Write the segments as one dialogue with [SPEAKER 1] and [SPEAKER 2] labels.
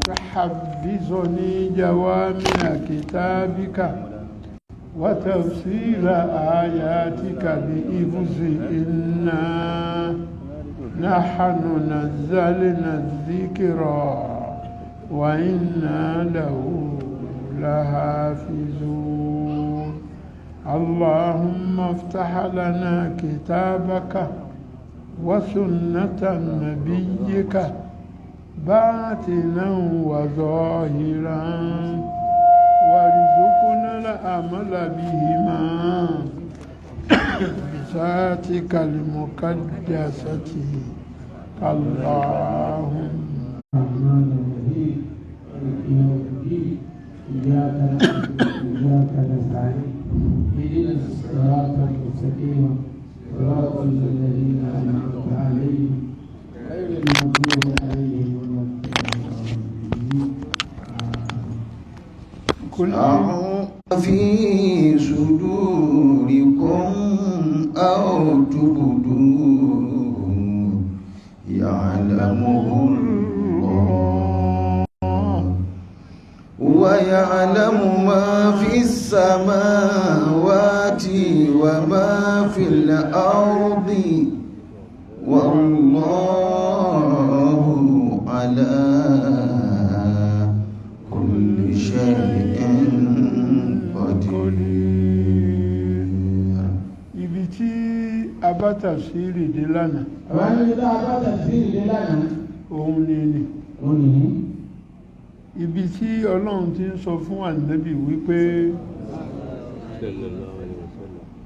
[SPEAKER 1] تحفظني جوامع كتابك وتفسير آياتك بإفز إنا نحن نزلنا الذكر وإنا له لحافظون. اللهم افتح لنا كتابك وسنة نبيك باطنا وظاهرا وارزقنا العمل بهما بذاتك المقدسة. اللهم
[SPEAKER 2] الرحمن الرحيم مالك يوم الدين إياك نعبد وإياك نستعين اهدنا الصراط المستقيم صراط الذين أنعمت عليهم غير المغضوب عليهم ولا الضالين.
[SPEAKER 1] كل
[SPEAKER 3] في صدوركم أو تبدوه يعلمه الله ويعلم ما في السماوات وما في الأرض والله على كل شيء قدير.
[SPEAKER 1] Ibi tí a bá tafsiri dé lánàá,
[SPEAKER 2] Àwọn ẹni tá a bá tafsiri dé lánàá,
[SPEAKER 1] òun ni
[SPEAKER 2] òun nìyí.
[SPEAKER 1] Ibi tí Ọlọ́run ti ń sọ fún Ànábì wípé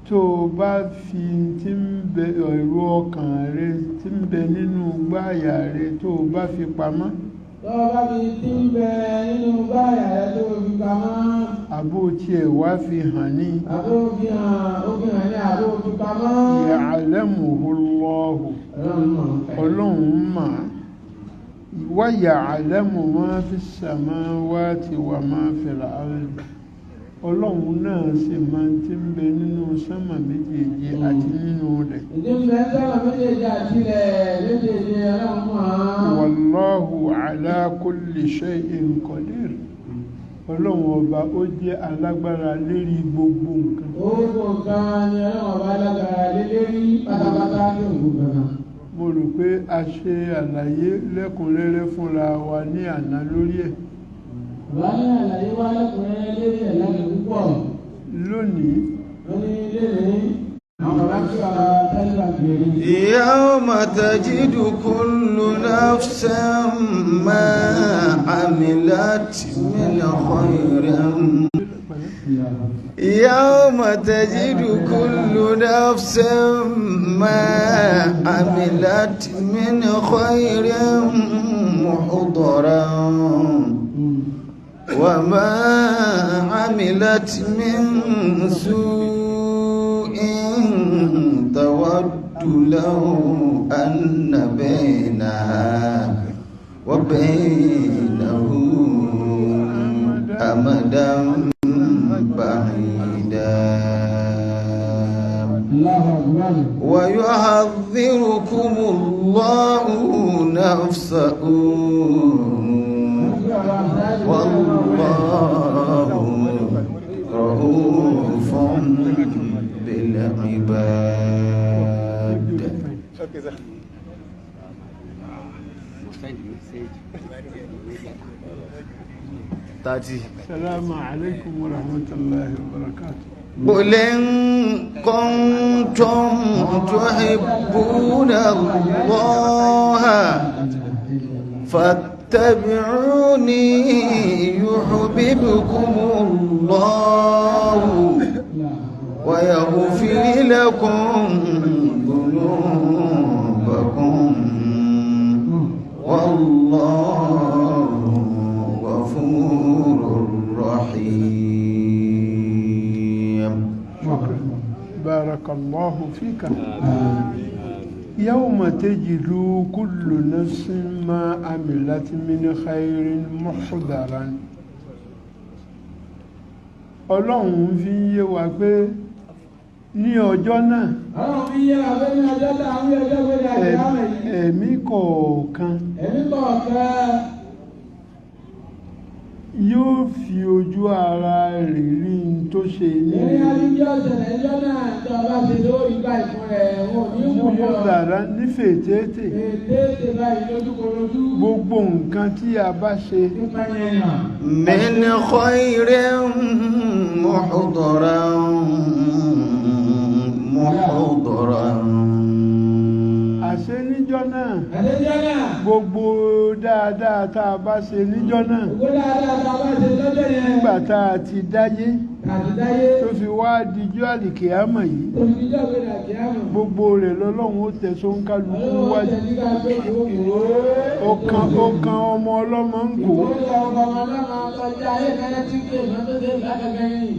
[SPEAKER 1] tó o bá fi tí ń bẹ èrò ọkàn rẹ tí ń bẹ nínú gbáàyà rẹ, tó o bá fi pamọ́,
[SPEAKER 2] Tó o bá fi tí ń bẹ nínú gbáàyà rẹ tó o fi pamọ́,
[SPEAKER 1] àbó tiẹ̀ wá fi hàn ní,
[SPEAKER 2] àbó fi hàn, ó fi hàn ní àbó fi pamọ́.
[SPEAKER 1] Ya'lamuhu Allahu.
[SPEAKER 2] Ọlọ́run mọ̀ ọ́n pẹ̀.
[SPEAKER 1] Ọlọ́run mà wa ya'lamu ma fi samawati wa ma fil ard. Ọlọ́run náà sì máa ti ń bẹ nínú sánmà méjèèjì àti nínú rẹ̀.
[SPEAKER 2] Ìdí ń bẹ sánmà méjèèjì àti ilẹ̀ méjèèjì, Ọlọ́run mọ̀ ọ́n.
[SPEAKER 1] Wallahu ala kulli shay'in qadir. Ọlọ́run ọba ó jẹ́ alágbára lérí gbogbo nǹkan.
[SPEAKER 2] Gbogbo nǹkan ni Ọlọ́run ọba lágbára lé lérí pátápátá ní òkú kankan.
[SPEAKER 1] Mo rò pé a ṣe àlàyé lẹ́kùnrẹ́rẹ́ fúnra wa ní àná lórí ẹ̀.
[SPEAKER 2] Bàbá ní àlàyé wá lẹ́kùnrẹ́rẹ́ lérí ẹ̀ lánàá púpọ̀.
[SPEAKER 1] Lónìí,
[SPEAKER 2] Wọ́n ní léèrè àwọn bàbá tí wàá tẹ́lẹ̀ kiri.
[SPEAKER 3] يوم تجد كل نفس ما عملت من خير يوم تجد كل نفس ما عملت من خير محضرا وما عملت من سوء تود لو أن بينها وبينه أمدا بعيدا.
[SPEAKER 2] الله أكبر.
[SPEAKER 3] ويحذركم الله نفسه والله رؤوف بالعباد.
[SPEAKER 4] Okay, sir.
[SPEAKER 3] 30.
[SPEAKER 1] Salamu alaikum wa rahmatullahi wa barakatuh.
[SPEAKER 3] قل إن كنتم تحبون الله فاتبعوني يحببكم الله ويغفر لكم ذنوبكم والله غفور رحيم.
[SPEAKER 1] بارك الله فيك. يوم تجد كل نفس ما عملت من خير محضرا. Ọlọ́run fi ń yé wa pé ní ọjọ́ náà,
[SPEAKER 2] Ọlọ́run fi yé wa pé ní ọjọ́ tá à ń wí, ọjọ́ pé ní àjẹ́ àmì yìí,
[SPEAKER 1] ẹ̀mí kọ̀ọ̀kan
[SPEAKER 2] ẹ̀mí kọ̀ọ̀kan
[SPEAKER 1] Yóò fi ojú ara rẹ̀ rí n tó ṣe ní
[SPEAKER 2] Ìrìn àdíjọ́ ọ̀sẹ̀lẹ̀ ẹjọ́ náà tó bá ṣe lórí báyìí fún rẹ̀ wọn ò ní wù ọ́.
[SPEAKER 1] dára nífẹ̀ẹ́ tètè.
[SPEAKER 2] Ètè ṣe báyìí lójúkorojú.
[SPEAKER 1] Gbogbo nǹkan tí a bá ṣe
[SPEAKER 2] Nípa yẹn yàn.
[SPEAKER 3] من خير محضرا محضرا
[SPEAKER 1] àṣẹ níjọ́ náà,
[SPEAKER 2] Àlejò náà.
[SPEAKER 1] gbogbo dáadáa tá a bá ṣe níjọ́ náà,
[SPEAKER 2] Ògbó dáadáa tá a bá ṣe lọ́jọ́ yẹn.
[SPEAKER 1] nígbà tá a ti dáyé
[SPEAKER 2] Àti dáyé.
[SPEAKER 1] tó fi wá dijú àlìkìyámọ̀ yìí,
[SPEAKER 2] Tó fi jọ́ pé dàkí àmọ̀.
[SPEAKER 1] gbogbo rẹ̀ lọ́lọ́run ó tẹ̀ sóńkálukú
[SPEAKER 2] Ọlọ́wọ́
[SPEAKER 1] wájú.
[SPEAKER 2] tẹ̀ nígbà pé kò wò ó.
[SPEAKER 1] Ọkàn ọkàn ọmọ ọlọ́mọ ń kó
[SPEAKER 2] Ìkórè ọmọ ọlọ́mọ ọjọ́ ayé kẹrẹ́ tí kò mọ́ tó dé lákẹ́kẹ́ yìí.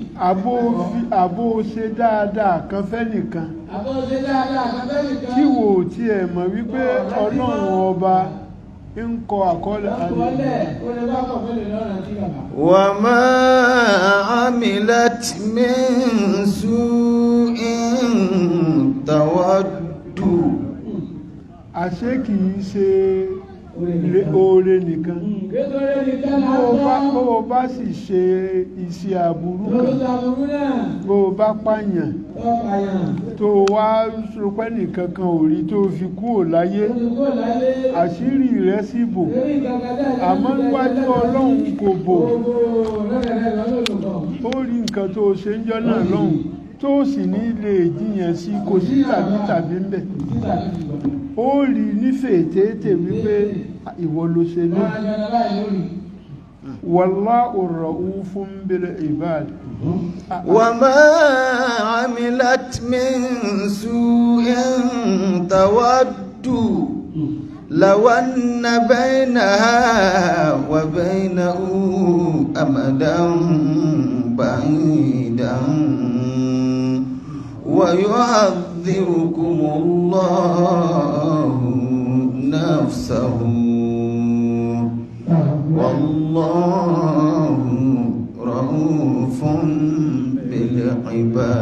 [SPEAKER 1] àbó ṣe dáadáa kan fẹ́nìkan
[SPEAKER 2] Àbọ̀ ṣe dáadáa kan fẹ́ nìkan.
[SPEAKER 1] tí wò ó tiẹ̀ mọ̀ wípé Ọlọ́run ọba ń kọ àkọọ́lẹ̀
[SPEAKER 2] Lọ́kọ̀ọ́lẹ̀ ó lè bá kọ̀ fẹ́lẹ̀ lọ́rùn àti bàbá.
[SPEAKER 3] وما عملت من سوء تود
[SPEAKER 1] Àṣé kì í ṣe oore nìkan.
[SPEAKER 2] Kékeré nìkan là
[SPEAKER 1] Bó
[SPEAKER 2] ń
[SPEAKER 1] o bá
[SPEAKER 2] sọ.
[SPEAKER 1] bó o bá sì ṣe iṣẹ́ aburú
[SPEAKER 2] Lórí
[SPEAKER 1] kan,
[SPEAKER 2] aburú náà.
[SPEAKER 1] bó o bá pààyàn,
[SPEAKER 2] Tọ́pàyàn.
[SPEAKER 1] tó o wá sọpẹ́ nìkan kan ò rí tó o fi kúrò láyé,
[SPEAKER 2] Ó ti kó láyé.
[SPEAKER 1] àṣírí rẹ̀ sì bò.
[SPEAKER 2] Lórí ìgbàgbọ́dá
[SPEAKER 1] Àmọ́ níwájú Ọlọ́run kò bò.
[SPEAKER 2] Gbogbo lọ́dẹ̀dẹ̀ lọ́lọ́lùkọ̀.
[SPEAKER 1] Ó rí nǹkan tó o ṣe ń jọ́ náà lọ́hùn tó o sì ní lè jiyàn sí, kò sí tàbí tàbí ń bẹ̀.
[SPEAKER 2] Títà ní ìgbà.
[SPEAKER 1] Ó rí nífẹ̀ẹ́ tètè wípé ìwọ ló ṣe lé.
[SPEAKER 2] Wọ́n á jọ láì lórí.
[SPEAKER 1] Wallahu ra'ufun bil ibad.
[SPEAKER 3] وما عملت من سوء تود لو أن بينها وبينه أمدا بعيدا ويحذركم الله نفسه والله رؤوف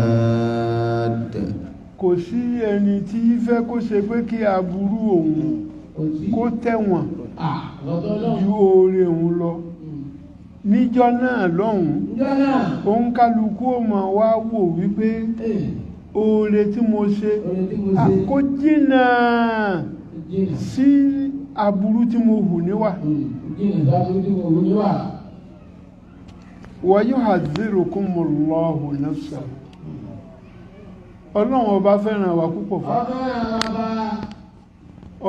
[SPEAKER 3] بالعباد.
[SPEAKER 1] Kò sí ẹni tí fẹ́ kó ṣe pé kí aburú òun
[SPEAKER 2] Kò sí.
[SPEAKER 1] kó tẹ̀wọ̀n
[SPEAKER 2] À lọ́tọ̀ lọ́hùn.
[SPEAKER 1] ju oore òun lọ. Níjọ́ náà lọ́hùn,
[SPEAKER 2] Níjọ́ náà.
[SPEAKER 1] òun kálukú ó máa wá wò wípé
[SPEAKER 2] Ee,
[SPEAKER 1] oore tí mo ṣe
[SPEAKER 2] oore tí mo ṣe.
[SPEAKER 1] kó jìnnà
[SPEAKER 2] Jìnnà.
[SPEAKER 1] sí aburú tí mo hù níwà.
[SPEAKER 2] Jìnnà sábúrú tí mo wù níwà.
[SPEAKER 1] Wa yuhadhdhirukumullahu nafsahu. Ọlọ́run ọba fẹ́ràn wa púpọ̀ fún.
[SPEAKER 2] Ọ̀fẹ́ àwọn ọba.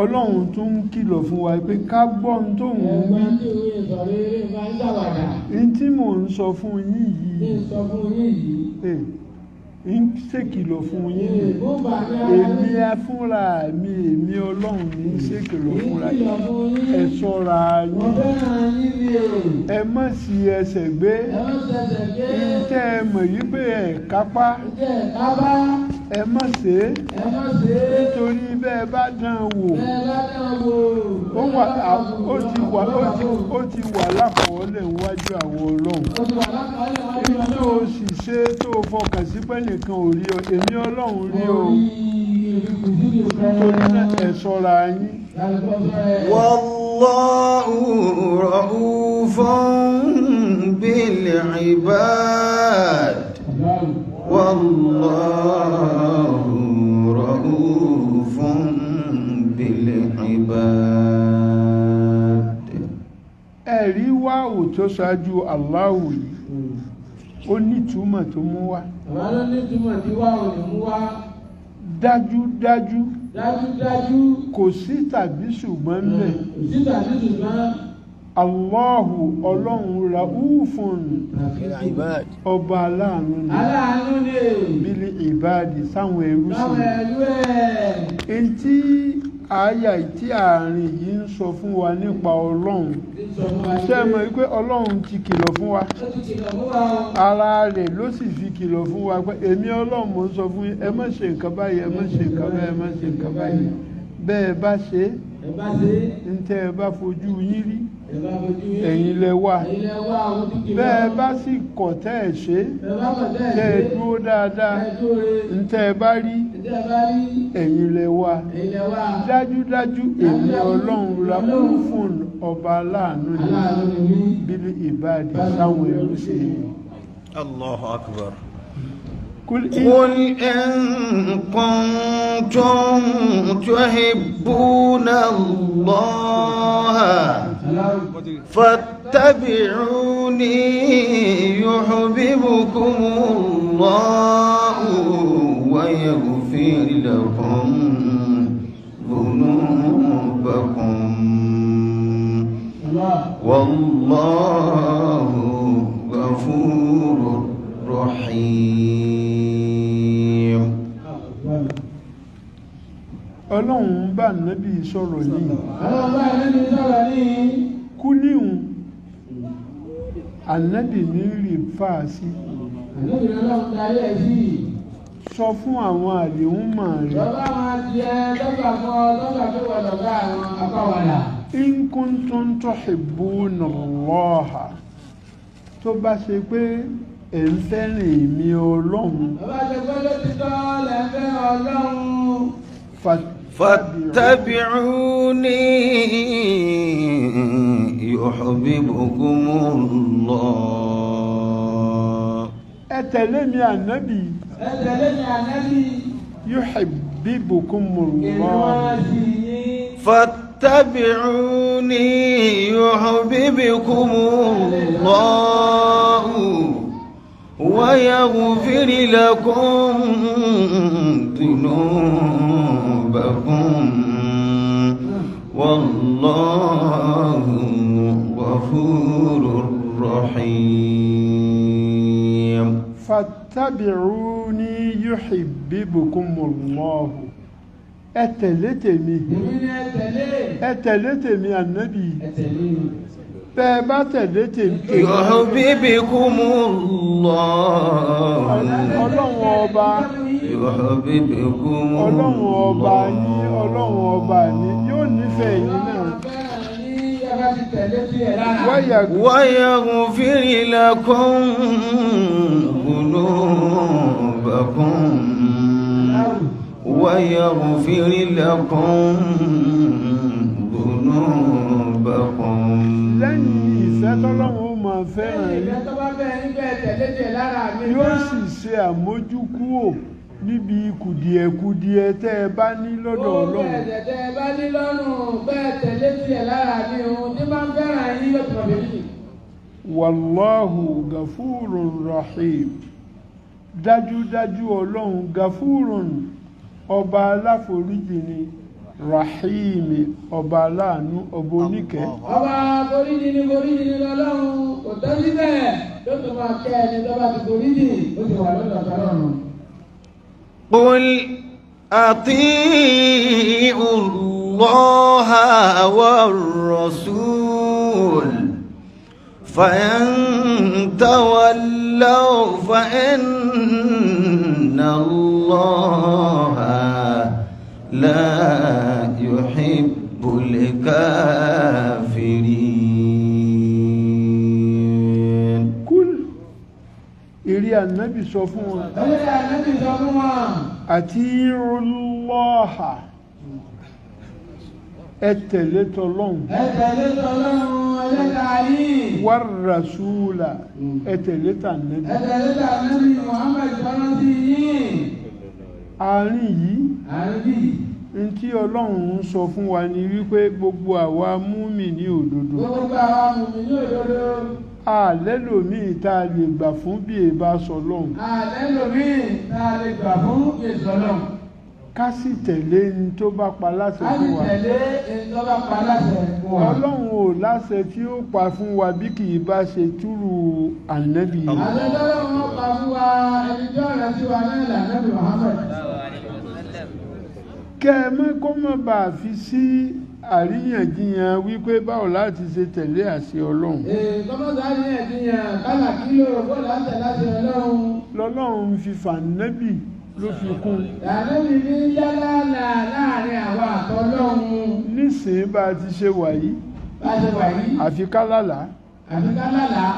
[SPEAKER 1] Ọlọ́run tún ń kìlọ̀ fún wa pé ká gbọ́ ohun tóun ń wí.
[SPEAKER 2] Ẹ̀gbọ́n tí ìwé ìsọ̀rọ̀ eré máa ń ṣàwàdà.
[SPEAKER 1] Ní tí mò ń sọ fún yín
[SPEAKER 2] Ní
[SPEAKER 1] yìí,
[SPEAKER 2] sọ fún yín yìí.
[SPEAKER 1] ń ṣèkìlọ̀ fún yín
[SPEAKER 2] Ee,
[SPEAKER 1] ni.
[SPEAKER 2] ó bà ní ara
[SPEAKER 1] Èmi
[SPEAKER 2] yín.
[SPEAKER 1] fúnra mi, èmi Ọlọ́run ní ń ṣèkìlọ̀ fúnra
[SPEAKER 2] Ní kìlọ̀ fún yín.
[SPEAKER 1] ẹ ṣọ́ra
[SPEAKER 2] Mo
[SPEAKER 1] yín.
[SPEAKER 2] fẹ́ràn yín ni o.
[SPEAKER 1] Ẹ má sì ẹsẹ̀ gbé.
[SPEAKER 2] Ẹ má ṣẹ̀ṣẹ̀ gbé.
[SPEAKER 1] Tẹ́ ẹ mọ̀ yí pé ẹ kápá,
[SPEAKER 2] Ǹjẹ́ ká bá
[SPEAKER 1] ẹ má ṣe é.
[SPEAKER 2] ẹ má ṣe é.
[SPEAKER 1] Nítorí bẹ́ẹ̀ bá dán an wò,
[SPEAKER 2] Ẹ bá dán wò.
[SPEAKER 1] ó wà ó ti wà ó ti ó ti wà lákọọ́lẹ̀ níwájú àwọn Ọlọ́run.
[SPEAKER 2] Ó ti wà lákọọ́lẹ̀ wájú
[SPEAKER 1] Èyí tó
[SPEAKER 2] Ọlọ́run.
[SPEAKER 1] o sì ṣe tó o fọkàn sí pé nìkan ò rí ọ, èmi Ọlọ́run rí o. Nítorí náà ẹ ṣọ́ra yín.
[SPEAKER 3] والله رؤوف بالعباد والله رؤوف بالعباد.
[SPEAKER 1] Ẹ̀rí wáwò tó ṣáájú Allahu yìí, ó nítumọ̀ tó mú wá.
[SPEAKER 2] Bàbá ló ní túmọ̀ tí wá ò ní mú wá.
[SPEAKER 1] Dájúdájú,
[SPEAKER 2] Dájúdájú.
[SPEAKER 1] kò sí tàbí ṣùgbọ́n ń bẹ̀.
[SPEAKER 2] Kò sí tàbí ṣùgbọ́n.
[SPEAKER 1] Allahu Ọlọ́run ra'ufun, ọba aláàánú ni.
[SPEAKER 2] Aláàánú ni.
[SPEAKER 1] Bílí ìbáàdì sáwọn ẹrú sí
[SPEAKER 2] Báwọn ẹlú ẹ̀.
[SPEAKER 1] I. Ntí àyà tí àárín yìí ń sọ fún wa nípa Ọlọ́run.
[SPEAKER 2] Ti sọ fún wa
[SPEAKER 1] Ṣé ẹ mọ̀ wípé Ọlọ́run ti kìlọ̀ fún wa?
[SPEAKER 2] Ó ti kìlọ̀ fún wa o.
[SPEAKER 1] Ara rẹ̀ ló sì fi kìlọ̀ fún wa pé èmi Ọlọ́run mò ń sọ fún yín, ẹ má ṣe nǹkan báyìí, ẹ má ṣe nǹkan báyìí, ẹ má ṣe nǹkan báyìí. Bẹ́ẹ̀ bá ṣe é,
[SPEAKER 2] Ẹ bá ṣe é.
[SPEAKER 1] ntẹ́ ẹ bá fojú yín rí,
[SPEAKER 2] Ẹ bá fojú yín.
[SPEAKER 1] ẹ̀yin lẹ wà.
[SPEAKER 2] Ẹ̀yin lẹ wá o ti kìlọ̀.
[SPEAKER 1] Bẹ́ẹ̀ bá sì kọ̀ tẹ́ ẹ ṣe é,
[SPEAKER 2] Ẹ bá kọ̀ tẹ́ ẹ
[SPEAKER 1] tẹ́ ẹ
[SPEAKER 2] ṣe é.
[SPEAKER 1] dúró dáadáa,
[SPEAKER 2] Ẹ dúró re.
[SPEAKER 1] ntẹ́ ẹ bá rí,
[SPEAKER 2] Ǹjẹ́ ẹ bá rí.
[SPEAKER 1] ẹ̀yin lẹ wà.
[SPEAKER 2] Ẹ̀yin lẹ wá.
[SPEAKER 1] Dájúdájú èmi Ọlọ́run ra'ufun, ọba aláàánú ni.
[SPEAKER 2] Aláàánú ni mí.
[SPEAKER 1] Bil Bil ìbáàdì sáwọn ẹrú sí i.
[SPEAKER 3] الله أكبر.
[SPEAKER 1] Kul
[SPEAKER 3] قل إن كنتم تحبون الله فاتبعوني يحببكم الله ويغفر لكم ذنوبكم والله غفور رحيم.
[SPEAKER 1] Ọlọ́run bá nábì sọ̀rọ̀ ní
[SPEAKER 2] Ọlọ́run bá Ànábì sọ̀rọ̀ ní
[SPEAKER 1] kúlíhùn, ànábì ní rí fàásí.
[SPEAKER 2] Ànábì lọ́lọ́run darí ẹ̀ sí.
[SPEAKER 1] Sọ fún àwọn àlèhùnmọ̀ rẹ̀.
[SPEAKER 2] Lọ́ba máa jẹ lọ́gbà fún ọ lọ́gbà tó wà lọ́gá àwọn akọ́wàlà.
[SPEAKER 1] In kuntum tuhibbuna Allaha, tó bá ṣe pé ẹ̀ ń fẹ́ràn èmi Ọlọ́run,
[SPEAKER 2] Lọ́ba ṣe pé lótìtọ́ lẹ́ fẹ́ Ọlọ́run.
[SPEAKER 3] فاتبعوني يحببكم الله.
[SPEAKER 1] Ẹ tẹ̀lé mi ànábì.
[SPEAKER 2] Ẹ tẹ̀lé ní Ànábì.
[SPEAKER 1] Yuhibbukumullah.
[SPEAKER 2] Èmi wá sí yín.
[SPEAKER 3] فاتبعوني يحببكم الله ويغفر لكم ذنوبكم والله غفور رحيم.
[SPEAKER 1] Fattabi'uni yuhibbukumullah, ẹ tẹ̀lé tèmi.
[SPEAKER 2] Èmi ni ẹ tẹ̀lé.
[SPEAKER 1] Ẹ tẹ̀lé tèmi ànábì.
[SPEAKER 2] Ẹ tẹ̀lé mi.
[SPEAKER 1] Bẹ́ ẹ bá tẹ̀lé tèmi,
[SPEAKER 3] يحببكم الله.
[SPEAKER 1] Ọlọ́run ọba,
[SPEAKER 3] يحببكم
[SPEAKER 1] Ọlọ́run ọba ní, Ọlọ́run ọba ní yóò nífẹ̀ẹ́ yín náà.
[SPEAKER 2] Ọlọ́run fẹ́ràn yín, ẹ bá ti tẹ̀lé tiẹ̀ lára.
[SPEAKER 1] Wáyà
[SPEAKER 3] ويغفر لكم ذنوبكم ويغفر لكم ذنوبكم.
[SPEAKER 1] Lẹ́yìn ìfẹ́ tọ́lọ́run ó máa fẹ́ràn
[SPEAKER 2] Lẹ́yìn
[SPEAKER 1] yín,
[SPEAKER 2] ìfẹ́ tó bá fẹ́ yín bẹ́ẹ̀ tẹ̀lé tiẹ̀ lára mi
[SPEAKER 1] yóò
[SPEAKER 2] tán.
[SPEAKER 1] sì ṣe àmójúkúrò níbi kùdìẹ̀kudiẹ tẹ́ ẹ bá ní lọ́dọ̀
[SPEAKER 2] Gbogbo
[SPEAKER 1] Ọlọ́run.
[SPEAKER 2] ẹ̀ṣẹ̀ tẹ́ ẹ bá ní lọ́rùn bẹ́ẹ̀ tẹ̀lé tiẹ̀ lára mi òun tí máa ń fẹ́ràn yín yóò tún ọ̀bẹ yìí.
[SPEAKER 1] Wàláhù gafúrun rahim, dájúdájú Ọlọ́run gafúrun, ọba aláforíjì ni, rahimi, ọba aláàánú, ọba oníkẹ́.
[SPEAKER 2] Ọba foríjì ni, foríjì ni lọ́lọ́run, kò tọ́ síbẹ̀, yóò tún máa kẹ́ ẹni tó bá ti foríjì ó ti wà lọ́dọ̀ Ọlọ́run.
[SPEAKER 3] قل أطيعوا الله والرسول فإن تولوا فإن الله لا يحب الكافرين.
[SPEAKER 1] Kúl, ìrí ànábì sọ fún wọn.
[SPEAKER 2] Ẹlẹ́dàá Ànábì sọ fún wọn.
[SPEAKER 1] Atiullaha, ẹ tẹ̀lé tọlọ́hun.
[SPEAKER 2] Ẹ tẹ̀lé tọlọ́run ẹlẹ́dàá yìí.
[SPEAKER 1] War rasula, ẹ tẹ̀lé tànábì.
[SPEAKER 2] Ẹ tẹ̀lé tànábì Muhammad sọ́nà sí yín.
[SPEAKER 1] Àárín yìí,
[SPEAKER 2] Àárín bíi.
[SPEAKER 1] n tí Ọlọ́run ń sọ fún wa ni wípé gbogbo àwa múmi ní òdodo,
[SPEAKER 2] Gbogbo àwọn mùmí ní òdodo.
[SPEAKER 1] Àlẹ́lòmíì tá a lè gbà fún bí e bá sọ lọ́hùn,
[SPEAKER 2] Àlẹ́ lòmíì tá a lè gbà fún ìsọ̀lọ̀.
[SPEAKER 1] Ká sì tẹ̀lé ní tó bá pa láṣẹ
[SPEAKER 2] A sì
[SPEAKER 1] fún wa.
[SPEAKER 2] tẹ̀lé ìjọba pa láṣẹ fún wa.
[SPEAKER 1] Ọlọ́run ò láṣẹ tí ó pa fún wa bí kì í bá ṣe túrú ànábì.
[SPEAKER 2] Àṣẹ tọ́lọ́run ó pa fún wa, ẹni tí ọ̀rẹ́ sí wa náà lànàbì Muhammad.
[SPEAKER 1] Kẹ́ ẹ mọ́ kó má bàa fi sí àríyànjiyàn wípé báwo láti ṣe tẹ̀lé àṣẹ Ọlọ́run.
[SPEAKER 2] Ee, kọ́mọ́sá ní ẹ̀dínyàn kálà kílò bọ́ọ̀lù àtẹ̀ láti Ọlọ́run.
[SPEAKER 1] Lọ́lọ́run fi fànábì ló fi kún.
[SPEAKER 2] Lànàbì ní yálàlà láàrin àwa àtọ́lọ́run.
[SPEAKER 1] Nísìnyí bá a ti ṣe wà yìí,
[SPEAKER 2] Bá a ṣe wà yìí,
[SPEAKER 1] àfi ká lálàá.
[SPEAKER 2] Àfi ká lálàá,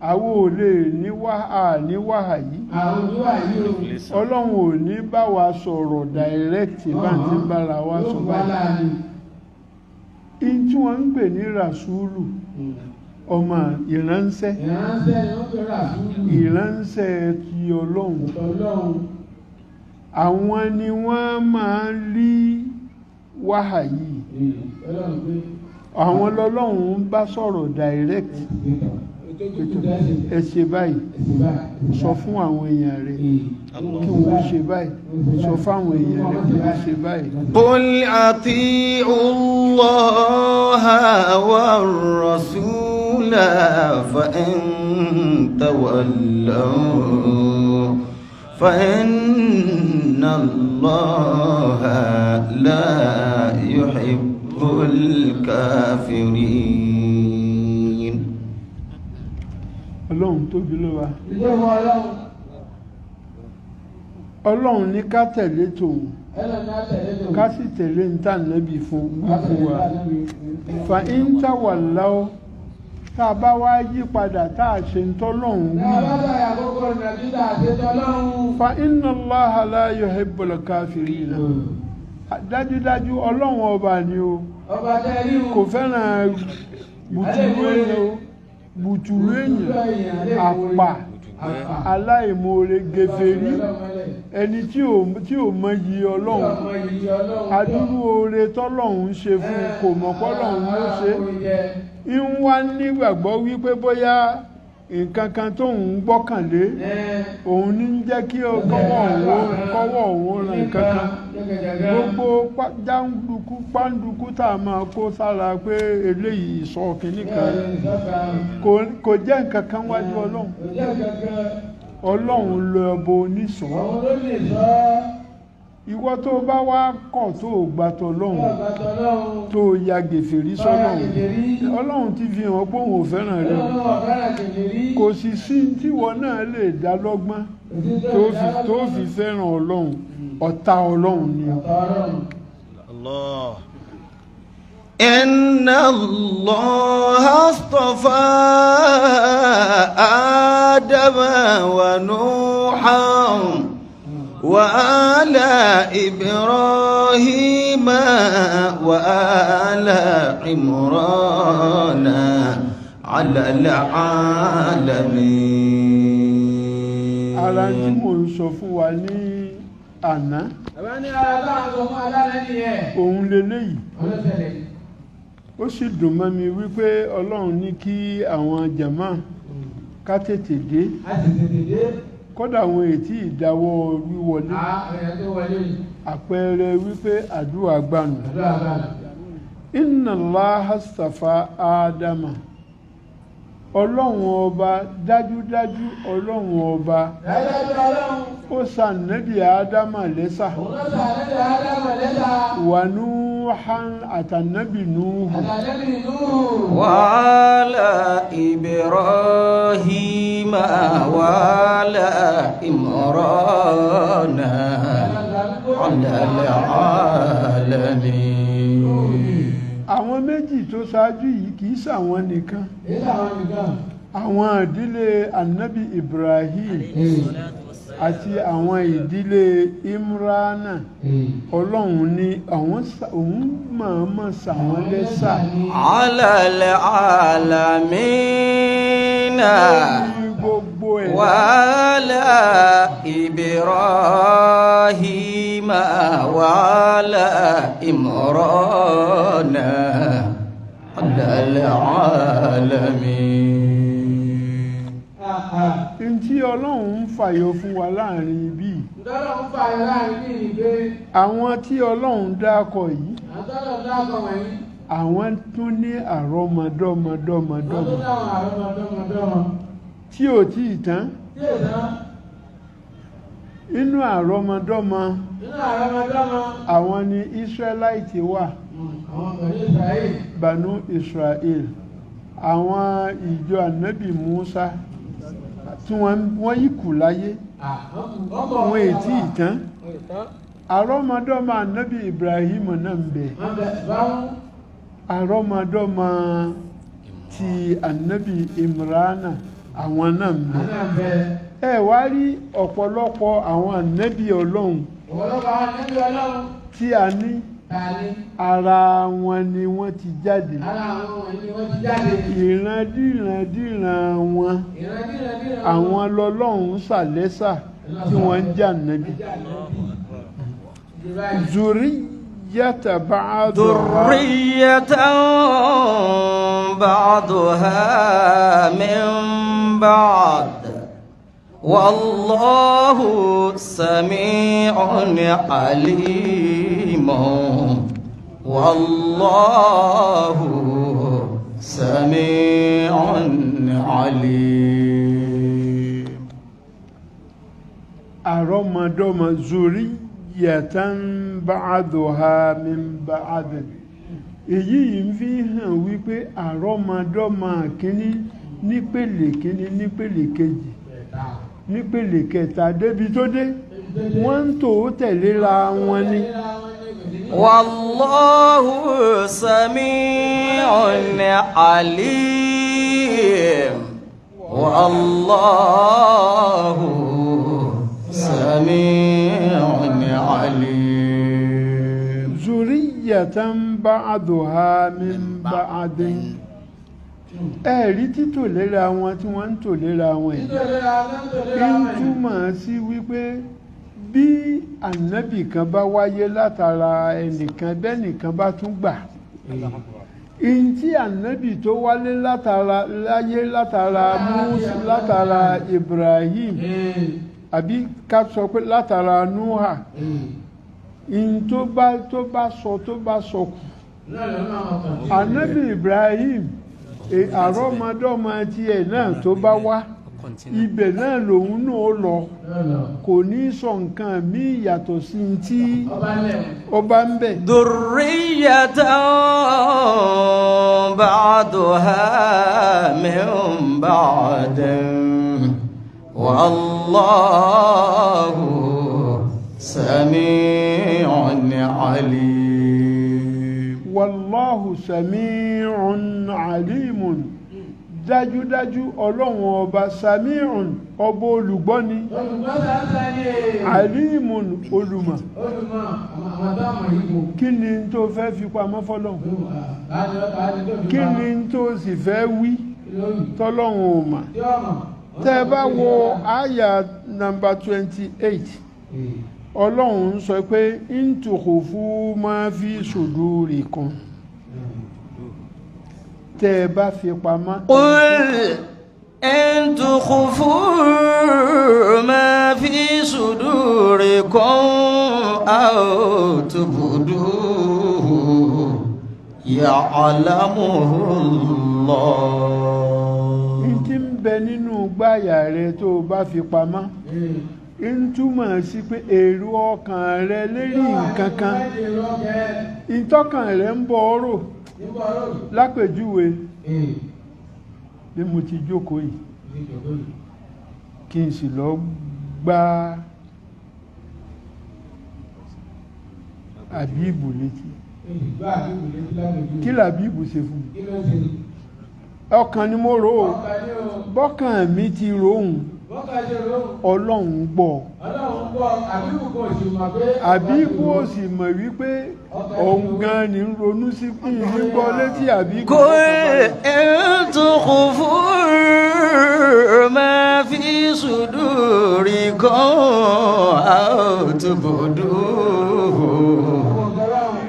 [SPEAKER 1] Àwọn ò lè ní wá à ní wàhà yìí.
[SPEAKER 2] Àwọn olúwa yìí o.
[SPEAKER 1] Ọlọ́run ò ní bá wa sọ̀rọ̀ dàírẹ́kìtì bá ń ti ń bára wa
[SPEAKER 2] Yóò
[SPEAKER 1] sọ
[SPEAKER 2] fún wa
[SPEAKER 1] báyìí.
[SPEAKER 2] láàrin.
[SPEAKER 1] In tí wọ́n ń pè ní ràsúlù, Ọmọ ìránṣẹ́.
[SPEAKER 2] Ìránṣẹ́ ni wọ́n pè ràsúlù.
[SPEAKER 1] Ìránṣẹ́ ti Ọlọ́run.
[SPEAKER 2] Ọlọ́run.
[SPEAKER 1] Àwọn ni wọ́n máa ń rí wáhàyí.
[SPEAKER 2] Ọlọ́run pé
[SPEAKER 1] Àwọn lọ́lọ́run ń bá sọ̀rọ̀ direct. Ẹ ṣe báyìí, sọ fún àwọn èèyàn rẹ̀ kí wọ́n ṣe báyìí, sọ fáwọn èèyàn rẹ̀ kí wọ́n ṣe báyìí.
[SPEAKER 3] قل أطيعوا الله والرسول فإن تولوا فإن الله لا يحب الكافرين.
[SPEAKER 1] Ọlọ́run tóbi ló wa.
[SPEAKER 2] Ìjọba Ọlọ́run.
[SPEAKER 1] Ọlọ́run ní ká tẹ̀lé tòun,
[SPEAKER 2] Ẹlọ́run ní á tẹ̀lé tòun.
[SPEAKER 1] ká sì tẹ̀lé ń tà nẹ́bì fún
[SPEAKER 2] Ká
[SPEAKER 1] wí fún
[SPEAKER 2] tẹ̀lé
[SPEAKER 1] wa.
[SPEAKER 2] tànẹ́bì.
[SPEAKER 1] Fa ń tàwà láwọ́, tá a bá wá yí padà tá a ṣe ń tọ́lọ́run wí.
[SPEAKER 2] Náà bá bá àkókò Nàìjíríà àti tọ́lọ́run.
[SPEAKER 1] Fa inna Allaha la yuhibbul kafirina. Dájúdájú Ọlọ́run ọba ni o.
[SPEAKER 2] Ọba tẹ́ rí o.
[SPEAKER 1] Kò fẹ́ràn bùtùlù èèyàn o, bùtùlù èèyàn, àpà, aláìmoore, gèfèrí, ẹni tí ò mọyì Ọlọ́run. Adúrú oore tọ́lọ́run ń ṣe fún un kò mọ̀ pọ́lọ́run ló ṣe é. Ń wá nígbàgbọ́ wípé bóyá nǹkan kan tóun ń gbọ́kànlé òun ní ń jẹ́ kí kọ́wọ́ òun ràn nǹkan kan. Gbogbo jáǹdùkú pàǹdùkú tá a máa kó sára pé eléyìí ìsọ kìíní kan kò jẹ́ nǹkan kan wájú Ọlọ́run. Ọlọ́run lọ ọbọ oníṣọ́. Ìwọ tó bá wá kọ̀ tó gbà tọlọ́run, tó ya gèfèrí sọ́lọ́run, Ọlọ́run ti fi hàn pé òun ò fẹ́ràn rẹ o. Kò sì sí tíwọ náà lè dá lọ́gbọ́n tó fi fẹ́ràn Ọlọ́run. Ọ̀tá Ọlọ́run ni o.
[SPEAKER 3] الله. إن الله اصطفى آدم ونوحا وآل إبراهيم وآل عمران على
[SPEAKER 1] Ara tí
[SPEAKER 3] العالمين.
[SPEAKER 1] mò ń sọ fún wa ní àná
[SPEAKER 2] Bàbá ní ara táwọn sọ fún alálẹ́ nìyẹn.
[SPEAKER 1] òun leléyìí.
[SPEAKER 2] Ọlọ́sẹ̀lẹ̀.
[SPEAKER 1] Ó sì dùn mọ́ mi wípé Ọlọ́run ní kí àwọn jàmá ká tètè dé.
[SPEAKER 2] A sì tètè dé.
[SPEAKER 1] Kódà àwọn ètí ìdáwọ́ wíwọlé.
[SPEAKER 2] À ẹ̀yà tó wọlé yìí.
[SPEAKER 1] Àpẹẹrẹ wípé àdúrà gbanù.
[SPEAKER 2] Àdúrà bá mi.
[SPEAKER 1] Inna Allaha astafa Ádámà. Ọlọ́run ọba, dájúdájú Ọlọ́run ọba
[SPEAKER 2] Dájúdájú Ọlọ́run.
[SPEAKER 1] ó sànẹ́bì Ádámà lẹ́sà.
[SPEAKER 2] Òun ló sànẹ́bì Ádámà lẹ́sà.
[SPEAKER 1] Wà Núhán àtànẹ́bì Núhù.
[SPEAKER 2] Àtànẹ́bì Núhù.
[SPEAKER 3] وعلى إبراهيم وعلى عمران على العالمين.
[SPEAKER 1] Àwọn méjì tó ṣáájú yìí kì í ṣàwọn nìkan.
[SPEAKER 2] Èyí làwọn nìkan.
[SPEAKER 1] Àwọn ìdílé Ànábì Ibrahim àti àwọn ìdílé Imrana, Ọlọ́run ní àwọn òun mọ̀ọ́mọ̀ ṣàwọn lẹ́sà.
[SPEAKER 3] على العالمين.
[SPEAKER 1] Lórí gbogbo ẹ̀.
[SPEAKER 3] وعلى إبراهيم وعلى عمران على العالمين.
[SPEAKER 1] Ntí Ọlọ́run ń fàyọ fún wa láàrin ibí yìí,
[SPEAKER 2] Ntọ́lọ̀ ń fa ẹ̀ láàrin bí ìgbé.
[SPEAKER 1] àwọn tí Ọlọ́run dákọ̀ yìí,
[SPEAKER 2] Àtọ́lọ̀ dákọ̀ wọ̀nyí.
[SPEAKER 1] àwọn tún ní àrọ́mọdọ́mọdọ́mọdọ́mọ
[SPEAKER 2] Wọ́n tún dáwọn àrọ́mọdọ́mọdọ́mọ.
[SPEAKER 1] tí ò tí ì tán.
[SPEAKER 2] Tí ò tán.
[SPEAKER 1] Inú àrọ́mọdọ́mọ
[SPEAKER 2] Nínú àrọ́mọdọ́mọ.
[SPEAKER 1] àwọn ni Israelite wà.
[SPEAKER 2] Àwọn pẹ̀lú Israel.
[SPEAKER 1] Banu Israel, àwọn ìjọ Ànábì Musa tí wọ́n yìí kù láyé, wọn ètí ìtàn. Àrọ́mọdọ́mọ Ànábì Ibrahim náà ń bẹ, àrọ́mọdọ́mọ ti Ànábì Imrana àwọn náà ń bẹ. Ẹ wá rí ọ̀pọ̀lọpọ̀ àwọn ànábì Ọlọ́run tí a ní.
[SPEAKER 2] Ta ni?
[SPEAKER 1] Ara wọn ni wọ́n ti jáde.
[SPEAKER 2] Ara àwọn wọ̀nyí ni wọ́n ti jáde.
[SPEAKER 1] Ìrandíran wọn,
[SPEAKER 2] Ìrandíran
[SPEAKER 1] àwọn lọ́lọ́run ṣàlẹ́sà tí wọ́n ń jà nábì. Zuriyata ba'duha.
[SPEAKER 3] ذرية بعضها من بعض والله سميع عليم والله سميع عليم.
[SPEAKER 1] Àrọ́mọdọ́mọ, zuriyatan ba'duha min ba'd. Èyí yìí ń fi hàn wípé àrọ́mọdọ́mọ kínní nípele kínní, nípele kejì, nípele kẹta, débi tó dé, wọ́n ń tò ó tẹ̀léra wọn ni.
[SPEAKER 3] والله سميع عليم والله سميع عليم.
[SPEAKER 1] Zuriyatan ba'duha min ba'din. Ẹ̀rí títò léra wọn tí wọ́n ń tò léra wọn yìí ń túmọ̀ sí wípé bí ànábì kan bá wáyé látara ẹnìkan, bẹ́nìkan bá tún gbà in tí ànábì tó wálé látara láyé látara Musa, látara Ibrahim, àbí ká sọ pé látara Nuha, in tó bá sọ kù, ànábì Ibrahim, àrọ́mọdọ́mọ tiẹ̀ náà tó bá wá, ibẹ̀ náà lòun náà lọ, kò ní sọ nǹkan míì yàtọ̀ sí tí ó bá ń bẹ̀.
[SPEAKER 3] ذرية بعضها من بعد والله سميع عليم.
[SPEAKER 1] Wallahu sami'un alimun. Dájúdájú, Ọlọ́run Ọba, sami'un, ọba olùgbọ́ni, alimun, olùmọ̀. Kí ni tó fẹ́ fi pamọ́ fọ́lọ́run? Kí ni tó sì fẹ́ wí tọ́lọ́run ò mà? Tẹ́ ẹ bá wo àyà nàmbà 28, Ọlọ́run ń sọ pé in tukhfu ma fi sudurikum, tẹ́ ẹ bá fi pamọ́.
[SPEAKER 3] قل إن تخفوا ما في صدوركم أو تبدوه يعلمه الله.
[SPEAKER 1] N tí ń bẹ nínú gbáyà rẹ tó o bá fi pamọ́ ń túmọ̀ sí pé èrò ọkàn rẹ lérí nǹkan kan, ìtọ́kàn rẹ ń bọ̀ ọ́rọ̀. Lápèjúwe, bí mo ti jókòó yìí, kí n sì lọ gbá Àbíbù létí, kí làbíbù ṣe fún mi? Ọkàn ni mo rò ó. Bọ́kàn mi ti ròhùn, Ọlọ́run gbọ́. Àbíbù ò sì mọ̀ wípé òun gan ni ń ronú sí pé ní gbọ́ létí àbí.
[SPEAKER 3] قل إن تخفوا ما في صدوركم أو تبدوه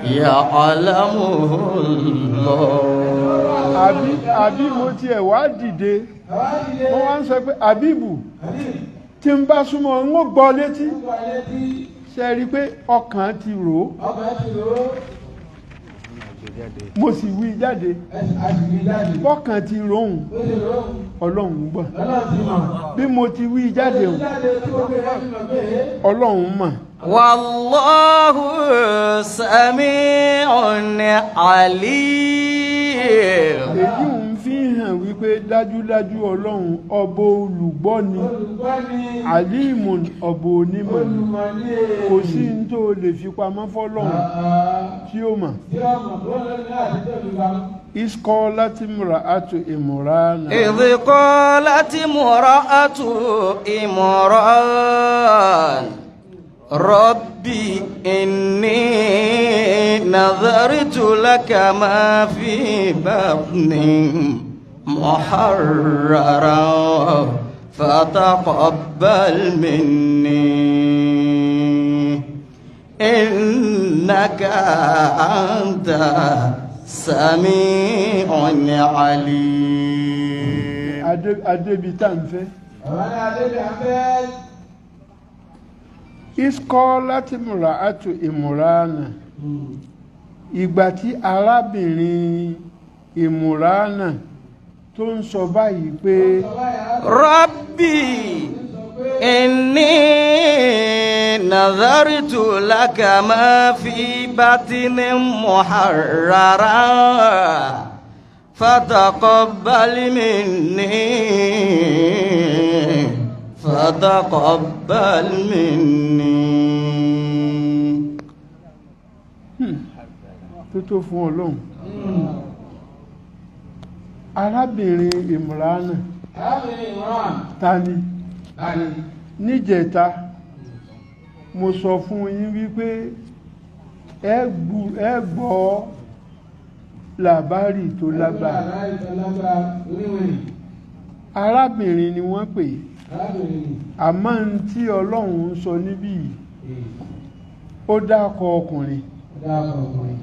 [SPEAKER 3] يعلمه الله.
[SPEAKER 1] Àbí mo tiẹ̀ wá dìde, wọ́n wá ń sọ pé, "Àbíbù, tí n bá súnmọ́, ń ó gbọ́ létí." Ṣe rí i pé ọkàn ti rò ó, mo sì wí jáde. Bọ́kàn ti ròhùn, Ọlọ́run gbọ́. Bí mo ti wí jáde hùn, Ọlọ́run mọ̀.
[SPEAKER 3] والله سميع عليم.
[SPEAKER 1] Èyí ń fi hàn wípé dájúdájú, Ọlọ́run ọba olùgbọ́ ni, alimun, ọba onímọ̀ ni. Kò sí ní tó lè fi pamọ́ fọ́lọ́run tí ó mọ̀. Iskọ́ láti múra àtò ìmúra.
[SPEAKER 3] إذ قالت امرأة عمران. ربي إني نذرت لك ما في بطني محررا فتقبل مني إنك أنت سميع عليم.
[SPEAKER 1] Adébi tá ń fẹ́.
[SPEAKER 2] Bàbá ní Adébí Afẹ́.
[SPEAKER 1] Iskọ́ láti múra àtò ìmúránà. Ìgbà tí arábìnrin ìmúránà tó ń sọ báyìí pé
[SPEAKER 3] ربي إني نذرت لك ما في بطن محررا فتقبل مني فتقبل مني.
[SPEAKER 1] Tó tó fún Ọlọ́run. Arábìnrin ìmúránà.
[SPEAKER 2] Arábìnrin Imran.
[SPEAKER 1] Ta ni?
[SPEAKER 2] Tani.
[SPEAKER 1] Níjẹta mo sọ fún yín wípé ẹ gbọ́ làbárì tó lágbára.
[SPEAKER 2] Làbárì tó lágbára oníwèrè.
[SPEAKER 1] Arábìnrin ni wọ́n pè é.
[SPEAKER 2] Arábìnrin ni.
[SPEAKER 1] Àmọ́ n tí Ọlọ́run ń sọ níbí yìí, ó dákọ ọkùnrin,
[SPEAKER 2] Ó dákọ̀ ọkùnrin.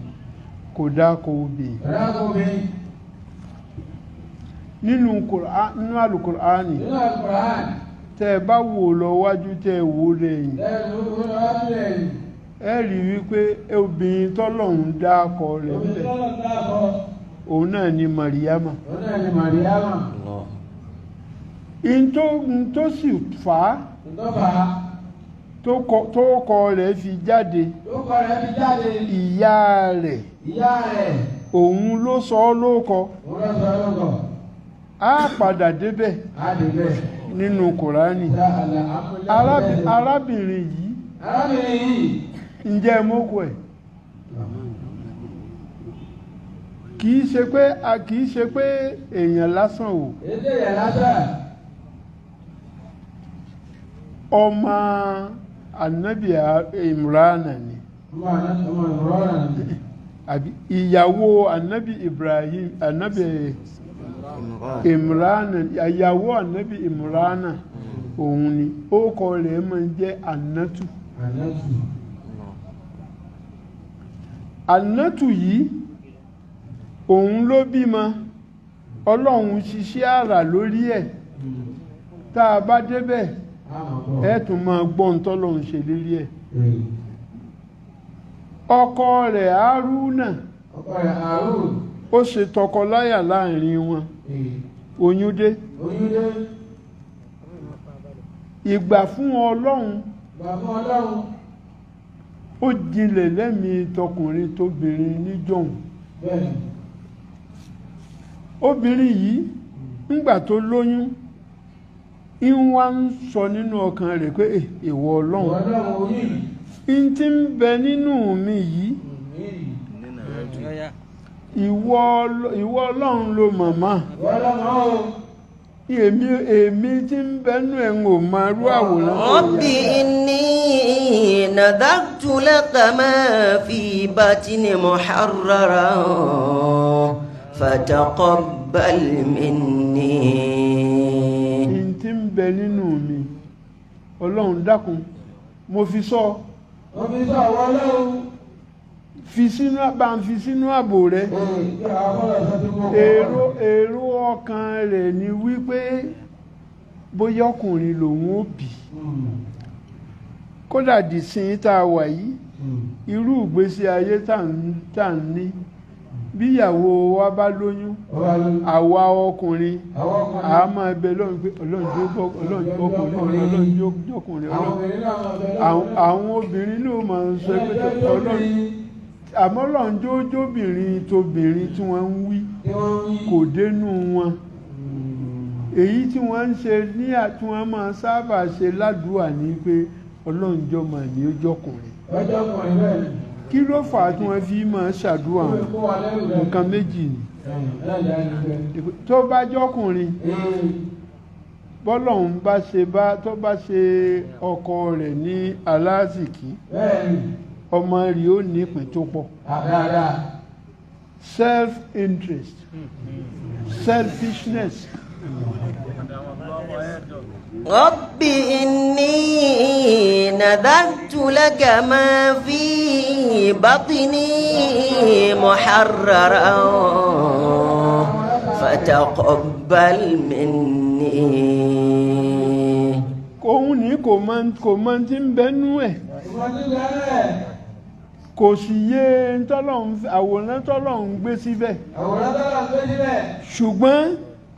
[SPEAKER 1] kò dákọ obìnrin.
[SPEAKER 2] Ó dákọ̀ obìnrin.
[SPEAKER 1] Nínú Àlùkùránì,
[SPEAKER 2] Nínú Àlùkùránì.
[SPEAKER 1] tẹ́ ẹ bá wò lọ wájú, tẹ́ ẹ wò lẹ́yìn,
[SPEAKER 2] Lẹ́yìn ló wò lọ́wọ́ lẹ́yìn.
[SPEAKER 1] ẹ rí wípé obìnrin tọ́lọ́run dákọ rẹ̀
[SPEAKER 2] Obìnrin
[SPEAKER 1] ńbẹ̀,
[SPEAKER 2] tọ́lọ̀ dákọ̀.
[SPEAKER 1] òun náà ni Màríyámà.
[SPEAKER 2] Òun náà ni Màríyámà.
[SPEAKER 1] In tó sì fà á
[SPEAKER 2] Ìtọ́fà.
[SPEAKER 1] tó kọ rẹ̀ fi jáde,
[SPEAKER 2] Lókọ rẹ̀ fi jáde.
[SPEAKER 1] ìyá rẹ̀
[SPEAKER 2] Ìyá rẹ̀.
[SPEAKER 1] òun ló sọ ọ́ lóko.
[SPEAKER 2] Òun ló sọ lóko.
[SPEAKER 1] Á padà débẹ̀
[SPEAKER 2] Á dé bẹ́ẹ̀.
[SPEAKER 1] nínú Kùránì.
[SPEAKER 2] Ìyá àlà àmúlẹ̀.
[SPEAKER 1] Arábìnrin yìí,
[SPEAKER 2] Arábìnrin yìí.
[SPEAKER 1] ǹjẹ́ mọ́kọ ẹ̀? Kìí ṣe pé a kìí ṣe pé èèyàn lásán o.
[SPEAKER 2] Èdè yẹn lásán.
[SPEAKER 1] Ọmọ Ànábì Imrana ni.
[SPEAKER 2] Ọmọ àná ọmọ ìrọ̀rùn ni.
[SPEAKER 1] Àbí ìyàwó Ànábì Ibrahim, Ànábì Imrana, ìyàwó Ànábì Imrana òun ni. Orúkọ rẹ̀ máa ń jẹ́ Ànátù.
[SPEAKER 2] Ànátù.
[SPEAKER 1] Ànátù yìí òun ló bímọ. Ọlọ́run ṣiṣẹ́ àrà lórí ẹ̀. Tá a bá débẹ̀, ẹ tún máa gbọ́ ohun tọ́lọ́run ṣe lérí ẹ̀. Ọkọ rẹ̀ Haruna,
[SPEAKER 2] Ọkọ rẹ̀ Harun.
[SPEAKER 1] ó ṣe tọkọláyà láàrin wọn. Oyún dé.
[SPEAKER 2] Oyún dé.
[SPEAKER 1] Ìgbà fún Ọlọ́run,
[SPEAKER 2] Gbà fún Ọlọ́run.
[SPEAKER 1] ó jinlẹ̀ lẹ́mìí tọkùnrin tóbìnrin níjọ̀hún.
[SPEAKER 2] Bẹ́ẹ̀ni.
[SPEAKER 1] Obìnrin yìí ńgbà tó lóyún, ń wá ń sọ nínú ọkàn rẹ̀ pé, "Eh, ìwọ Ọlọ́run,
[SPEAKER 2] Ọlọ́run oyún yìí.
[SPEAKER 1] n tí ń bẹ nínú mi yìí, ìwọ Ọlọ́run ló màmá.
[SPEAKER 2] Ìwọ Ọlọ́run o.
[SPEAKER 1] Èmi tí ń bẹ nínú ẹ̀ ń ò máa rú àwòrán tó yà."
[SPEAKER 4] رب إني نذرت لك ما في بطني محررا فتقبل مني.
[SPEAKER 1] N tí ń bẹ nínú mi, Ọlọ́run dákun, mo fi sọ,
[SPEAKER 2] Mo fi sọ ìwọ Ọlọ́run.
[SPEAKER 1] fi sínú, bá ń fi sínú ààbò rẹ.
[SPEAKER 2] Kí àwọn akọ́lọ̀ sọ ti mú ọkọ̀.
[SPEAKER 1] Èrò ọkàn rẹ̀ ni wípé bóyá ọkùnrin lòun ó bí. Kódà dìsín tá a wà yìí, irú ìgbésí ayé tá ń ní, bíyàwó wa bá lóyún, àwa ọkùnrin a máa bẹ Ọlọ́run pé Ọlọ́run jó ọkùnrin, Ọlọ́run jó ọkùnrin. Àwọn obìnrin ló máa ń sọ pé Ọlọ́run, àmọ́ Ọlọ́run jó jóbìnrin tóbìnrin tí wọ́n ń wí kò dénú wọn. Èyí tí wọ́n ń ṣe ní tí wọ́n máa sábà ṣe ládùúà ní pé Ọlọ́run jọ mà ní ó jọkùnrin. Kí ló fà á tí wọ́n fi máa ṣàdúrà wọn? Nǹkan méjì ni. Tó bá jọkùnrin, Bọ́lọ́hun bá ṣe bá tó bá ṣe ọkọ rẹ̀ ní aláàzìkí,
[SPEAKER 2] Bẹ́ẹ̀ni.
[SPEAKER 1] ọmọ rẹ̀ ó nípìn tó pọ̀.
[SPEAKER 2] Àdáadáa.
[SPEAKER 1] Self interest, selfishness.
[SPEAKER 4] رب إني نذرت لك ما في بطني محررا فتقبل مني.
[SPEAKER 1] Òun ní kò mọ tí ń bẹnú ẹ̀.
[SPEAKER 2] Ìwọ́n ti bẹ̀rẹ̀.
[SPEAKER 1] Kò sì yé ntọ́lọ́hun, àwòrán tọ́lọ́hun gbé síbẹ̀.
[SPEAKER 2] Àwòrán tọ́lọ̀ ń gbé síbẹ̀.
[SPEAKER 1] Ṣùgbọ́n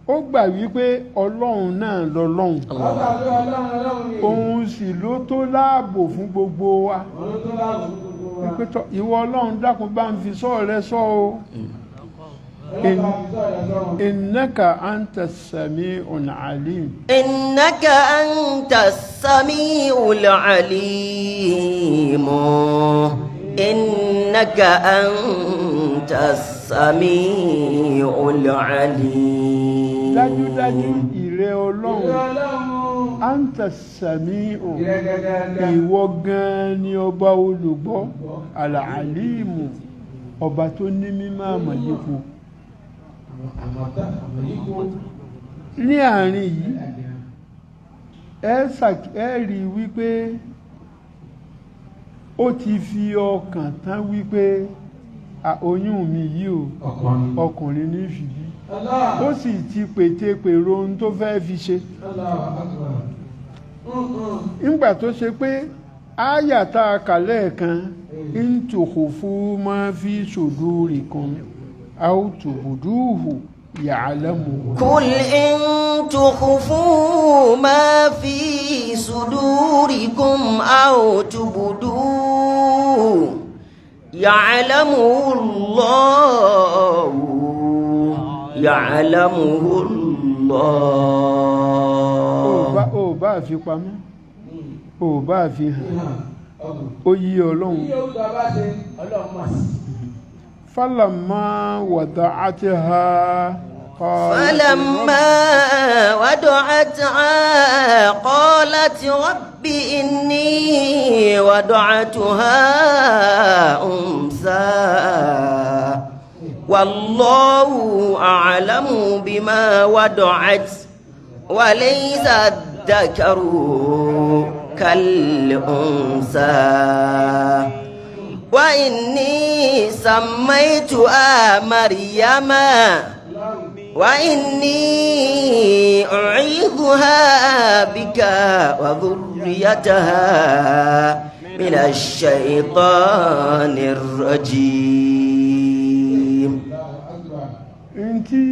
[SPEAKER 1] ó gbà wípé Ọlọ́run náà lọ́lọ́run.
[SPEAKER 2] Ọgbà pé Ọlọ́run Ọlọ́run ni.
[SPEAKER 1] Òun sì ló tó láàbò fún gbogbo wa.
[SPEAKER 2] Òun ló tó láàbò fún gbogbo wa.
[SPEAKER 1] Wípé tọ́, ìwọ Ọlọ́run, dákun, bá ń fi sọ́ rẹ sọ o.
[SPEAKER 2] Ọlọ́run bá fi sọ̀rọ̀ rẹ̀ sọ̀rọ̀.
[SPEAKER 1] إنك أنت السميع العليم.
[SPEAKER 4] إنك أنت السميع العليم، إنك أنت السميع العليم.
[SPEAKER 1] Dájúdájú, ìrẹ
[SPEAKER 2] Ìrẹ
[SPEAKER 1] Ọlọ́run,
[SPEAKER 2] Ọlọ́run.
[SPEAKER 1] أنت السميع,
[SPEAKER 2] Ìrẹ gẹ́gẹ́.
[SPEAKER 1] ìwọ gan ni ọba olùgbọ́, العليم, ọba tó ní mímọ́ àmọ̀yípo.
[SPEAKER 2] Àmọ̀tá àmọ̀yípo.
[SPEAKER 1] Ní àárín yìí, ẹ rí i wípé ó ti fi ọkàn tán wípé, "À, oyún mi yìí o,
[SPEAKER 2] Ọkùnrin.
[SPEAKER 1] ọkùnrin ní fi bí."
[SPEAKER 2] Allah.
[SPEAKER 1] Ó sì ti pète pèrò ohun tó fẹ́ fi ṣe.
[SPEAKER 2] Allahu Akbar.
[SPEAKER 1] Nígbà tó ṣe pé áyà tá a kà lẹ́ẹ̀kan, إن تخفوا ما في صدوركم أو تبدوه يعلمه.
[SPEAKER 4] قل إن تخفوا ما في صدوركم أو تبدوه يعلمه الله، يعلمه
[SPEAKER 1] Ó bá
[SPEAKER 4] الله.
[SPEAKER 1] ó bá fi pamọ́, ó bá fi hàn, ó yí Ọlọ́run.
[SPEAKER 2] Bí yóò tó a bá ṣe, Ọlọ́run mọ̀ sí.
[SPEAKER 1] فلما وضعتها قالت
[SPEAKER 4] فلما وضعتها قالت رب إني وضعتها أنثى والله أعلم بما وضعت وليس الذكر كالأنثى وإني سميتها مريم وإني أعيذها بك وذريتها من الشيطان الرجيم.
[SPEAKER 1] N tí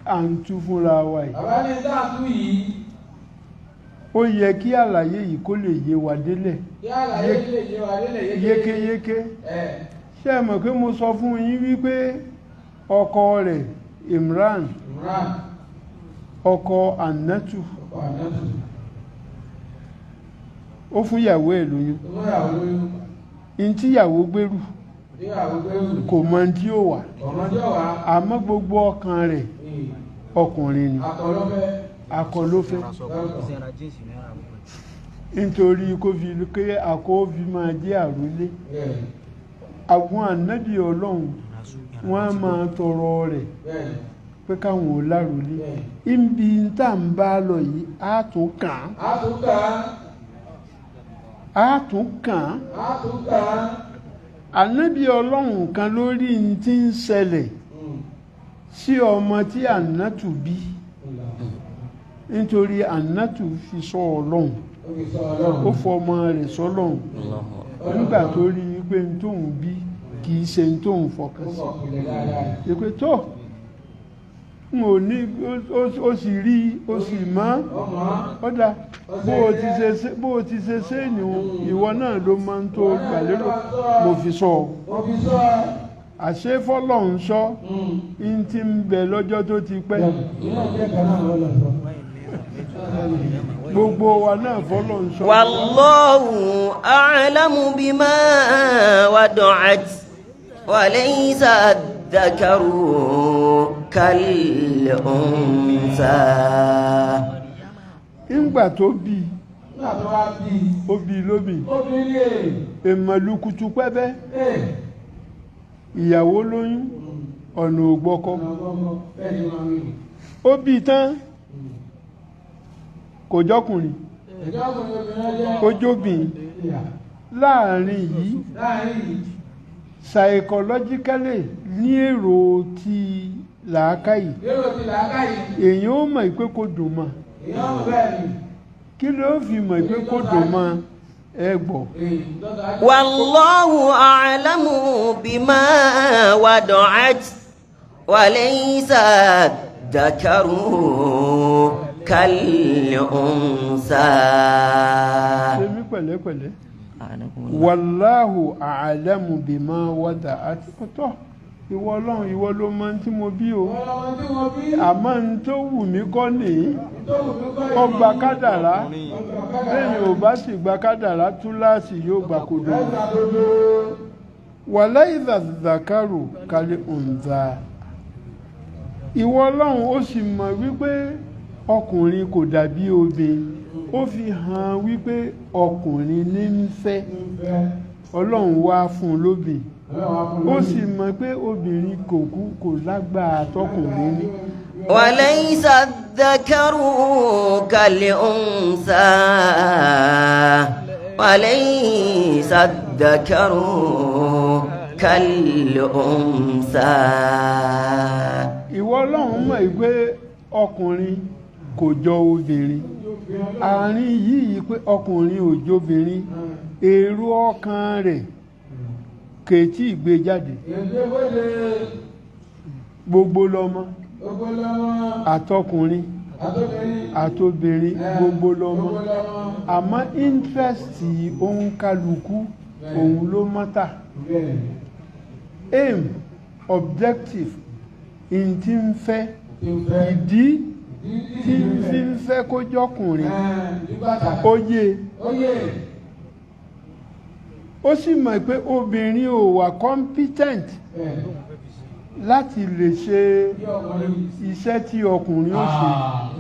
[SPEAKER 1] à ń tú fúnra wa yìí,
[SPEAKER 2] Bàbá ní dáàtú yìí,
[SPEAKER 1] ó yẹ kí àlàyé yìí kó lè yé wa délẹ̀
[SPEAKER 2] kí àlàyé lè yé wa délẹ̀
[SPEAKER 1] yékéyéké.
[SPEAKER 2] Ẹ̀.
[SPEAKER 1] Ṣé ẹ mọ̀ pé mo sọ fún yín wípé ọkọ rẹ̀ Imran,
[SPEAKER 2] Imran,
[SPEAKER 1] ọkọ Annatu,
[SPEAKER 2] ọkọ Ànátù,
[SPEAKER 1] ó fún ìyàwó ẹ̀ lóyún.
[SPEAKER 2] tó mú ìyàwó lóyún,
[SPEAKER 1] N tí ìyàwó gbérù,
[SPEAKER 2] tí ìyàwó gbérù,
[SPEAKER 1] kò mọ ohun tí ó wà,
[SPEAKER 2] ọmọdé ọ̀wá,
[SPEAKER 1] àmọ́ gbogbo ọkàn rẹ̀, ọkùnrin ni.
[SPEAKER 2] Akọlọ́fẹ́,
[SPEAKER 1] Akọ ló fẹ́,
[SPEAKER 2] lọ́tọ̀.
[SPEAKER 1] Nítorí kó fi pé akọ fi máa jẹ́ àrólé.
[SPEAKER 2] Bẹ́ẹ̀ni,
[SPEAKER 1] Àwọn ànábì Ọlọ́run, wọ́n á máa tọrọ rẹ̀
[SPEAKER 2] bẹ́ẹ̀ni,
[SPEAKER 1] pé káwọn ò lárólé. Ibi tá à ń bá lọ yìí, á tún kàn án.
[SPEAKER 2] Àtúnkà,
[SPEAKER 1] Á tún kàn án.
[SPEAKER 2] Àtúnkà.
[SPEAKER 1] Ànábì Ọlọ́run kan lórí n tí ń ṣẹlẹ̀ sí ọmọ tí Ànátù bí, nítorí Ànátù fi sọ Ọlọ́run.
[SPEAKER 2] Ó fi sọ Ọlọ́run.
[SPEAKER 1] Ó fọ ọmọ rẹ̀ sọ́lọ́run nígbà tó rí i pé n tóun bí kì í ṣe n tóun fọkàn
[SPEAKER 2] Ó
[SPEAKER 1] sí.
[SPEAKER 2] mọ̀ pìlẹ̀ dáadáa.
[SPEAKER 1] Ìpè tó n ò ní, ó sì rí, ó sì mọ́.
[SPEAKER 2] Ọmọ,
[SPEAKER 1] Ó dá bó o ti ṣe ṣe ni ìwọ náà ló máa ń tó gbà lérò, mo fi sọ ọ.
[SPEAKER 2] Ó fi sọ.
[SPEAKER 1] Àṣé fọlọ́run sọ ń ti ń bẹ lọ́jọ́ tó ti pẹ́.
[SPEAKER 2] Ìyá jẹ́ kan náà lọ́lọ́ sọ.
[SPEAKER 1] Gbogbo wa náà fọlọ́run sọ.
[SPEAKER 4] والله أعلم بما وضعت وليس الذكر كالأنثى.
[SPEAKER 1] Ńgbà tó bí,
[SPEAKER 2] Nígbà tó wá bí,
[SPEAKER 1] ó bí lóbì.
[SPEAKER 2] Obìnrin lè.
[SPEAKER 1] Èmọ̀lùkùtù pẹ́bẹ́.
[SPEAKER 2] Ee.
[SPEAKER 1] Ìyàwó lóyún, ọ̀nà ògbọ́kọ.
[SPEAKER 2] Ọ̀nà ọgbọ́n bẹ́ẹ̀ ni wọ́n wí.
[SPEAKER 1] Ó bí tán, kò jọ́kùnrin,
[SPEAKER 2] Ìjọ ọkùnrin obìnrin jẹ́.
[SPEAKER 1] ó jóbìn.
[SPEAKER 2] Ìyá.
[SPEAKER 1] Láàrin yìí,
[SPEAKER 2] Láàrin yìí.
[SPEAKER 1] Psychologically, ní èrò ti làákàyè,
[SPEAKER 2] Lérò ti làákàyè.
[SPEAKER 1] èèyàn ó mọ̀ pé kò dùn mọ́.
[SPEAKER 2] Èèyàn mọ̀ bẹ́ẹ̀ ni.
[SPEAKER 1] Kí ló fi mọ̀ pé kò dùn mọ́? Ẹ gbọ́.
[SPEAKER 2] Èyí tọ́ta.
[SPEAKER 4] والله أعلم بما وضعت وليس الذكر كالأنثى.
[SPEAKER 1] Ṣe mí pẹ̀lẹ́pẹ̀lẹ́. Wàláhù àlẹ́mù bímọ wọ́dà àti ọ̀tọ̀. Ìwọ Ọlọ́run, ìwọ ló mọ ohun tí mo bí o.
[SPEAKER 2] Wọ́n lọ́mọ tí wọ́n bí.
[SPEAKER 1] Àmọ́ n tó wù mí kọ́ nìyí.
[SPEAKER 2] Tó wù mí kọ́
[SPEAKER 1] Ó gba kádàrá.
[SPEAKER 2] Ó gba kádàrá.
[SPEAKER 1] Lẹ́yìn ò bá sì gba kádàrá, túláàsì yóò gbà kodò.
[SPEAKER 2] Ó gba dodo.
[SPEAKER 1] Wàláìzà zakaru kálí ǹzà. Ìwọ Ọlọ́run, ó sì mọ̀ wípé ọkùnrin kò dàbí obìnrin. Ó fi hàn wípé ọkùnrin ní ń fẹ́.
[SPEAKER 2] Fẹ́.
[SPEAKER 1] Ọlọ́run wá fún un lóbìn.
[SPEAKER 2] Ọlọ́run wá fún
[SPEAKER 1] Ó
[SPEAKER 2] lóbìn.
[SPEAKER 1] sì mọ̀ pé obìnrin kò kú, kò lágbára tọkùnrin ní.
[SPEAKER 4] وليس الذكر كالأنثى وليس الذكر كالأنثى.
[SPEAKER 1] Ìwọ Ọlọ́run mọ̀ pé ọkùnrin kò jọ obìnrin. Àárín yìí pé ọkùnrin ò jobìnrin, èrò ọkàn rẹ̀ kèétí ìgbé jáde.
[SPEAKER 2] Èdè bóde.
[SPEAKER 1] Gbogbo lọmọ,
[SPEAKER 2] Gbogbo lọ́mọ.
[SPEAKER 1] àtọkùnrin
[SPEAKER 2] Àtọ́bìnrin.
[SPEAKER 1] àtobìnrin, gbogbo lọmọ.
[SPEAKER 2] Gbogbo lọ́mọ.
[SPEAKER 1] Àmọ́ interest òǹkálukú òun ló mọ́tà.
[SPEAKER 2] Bẹ́ẹ̀ ni.
[SPEAKER 1] Aim, objective, in tí ń fẹ́,
[SPEAKER 2] Tí ń fẹ́.
[SPEAKER 1] ìdí tí ń
[SPEAKER 2] Ìdí
[SPEAKER 1] fi ń fẹ́ kó jọkùnrin,
[SPEAKER 2] Ní pàtàkì.
[SPEAKER 1] ó yé.
[SPEAKER 2] Ó yé.
[SPEAKER 1] Ó sì mọ̀ pé obìnrin ò wà competent
[SPEAKER 2] Bẹ́ẹ̀.
[SPEAKER 1] láti lè ṣe
[SPEAKER 2] Bí ọkùnrin.
[SPEAKER 1] iṣẹ́ tí ọkùnrin ó ṣe.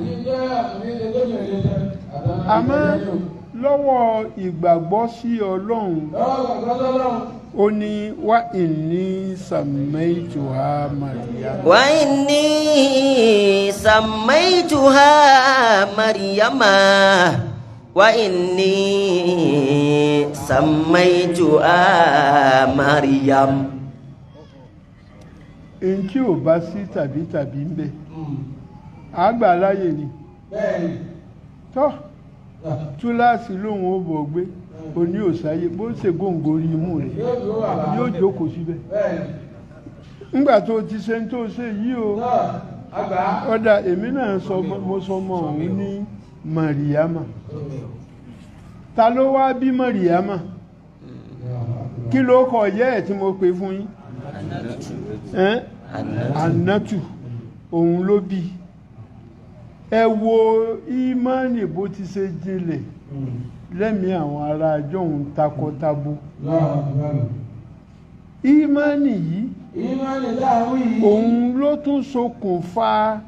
[SPEAKER 2] Èyí jẹ́ ọkùnrin lè tó bẹ̀rẹ̀ jẹ́. Àtàwọn
[SPEAKER 1] Àmọ́
[SPEAKER 2] ìgbẹ́ yóò.
[SPEAKER 1] lọ́wọ́ ìgbàgbọ́ sí Ọlọ́run,
[SPEAKER 2] Lọ́wọ́ gbàgbọ́ sọ́lọ́run.
[SPEAKER 1] ó ní wá ìní sàmẹ́jọ́há Màríyá.
[SPEAKER 4] وإني سميتها مريم وإني سميتها مريم.
[SPEAKER 1] Èyí tí ò bá sí tàbí tàbí ń bẹ, àgbà láyè ni.
[SPEAKER 2] Bẹ́ẹ̀ ni.
[SPEAKER 1] Tọ́ túláàsì lóhun ó bọ̀ gbé oní òsáyé bó ṣe góńgóri imú rẹ̀,
[SPEAKER 2] Yóò dúró bàbá.
[SPEAKER 1] yóò jókòó síbẹ̀.
[SPEAKER 2] Bẹ́ẹ̀ ni.
[SPEAKER 1] Ńgbà tó ti ṣe ń tó ṣe yìí o,
[SPEAKER 2] Náà àgbà.
[SPEAKER 1] ọ̀dà èmi náà sọ, mo sọ ọmọ òun ní Màríyámà. Ta ló wá bí Màríyámà? Kí ló kọ yẹ́ ẹ̀ tí mo pè fún yín? Ẹ́n? Ànátù òun ló bí. Ẹ wo ìmánì bó ti ṣe jinlẹ̀ lẹ́mìí àwọn ará ajọ́ òun takọtabo. Ìmánì yìí,
[SPEAKER 2] Ìmánì táwọn yìí.
[SPEAKER 1] òun ló tún ṣokùnfà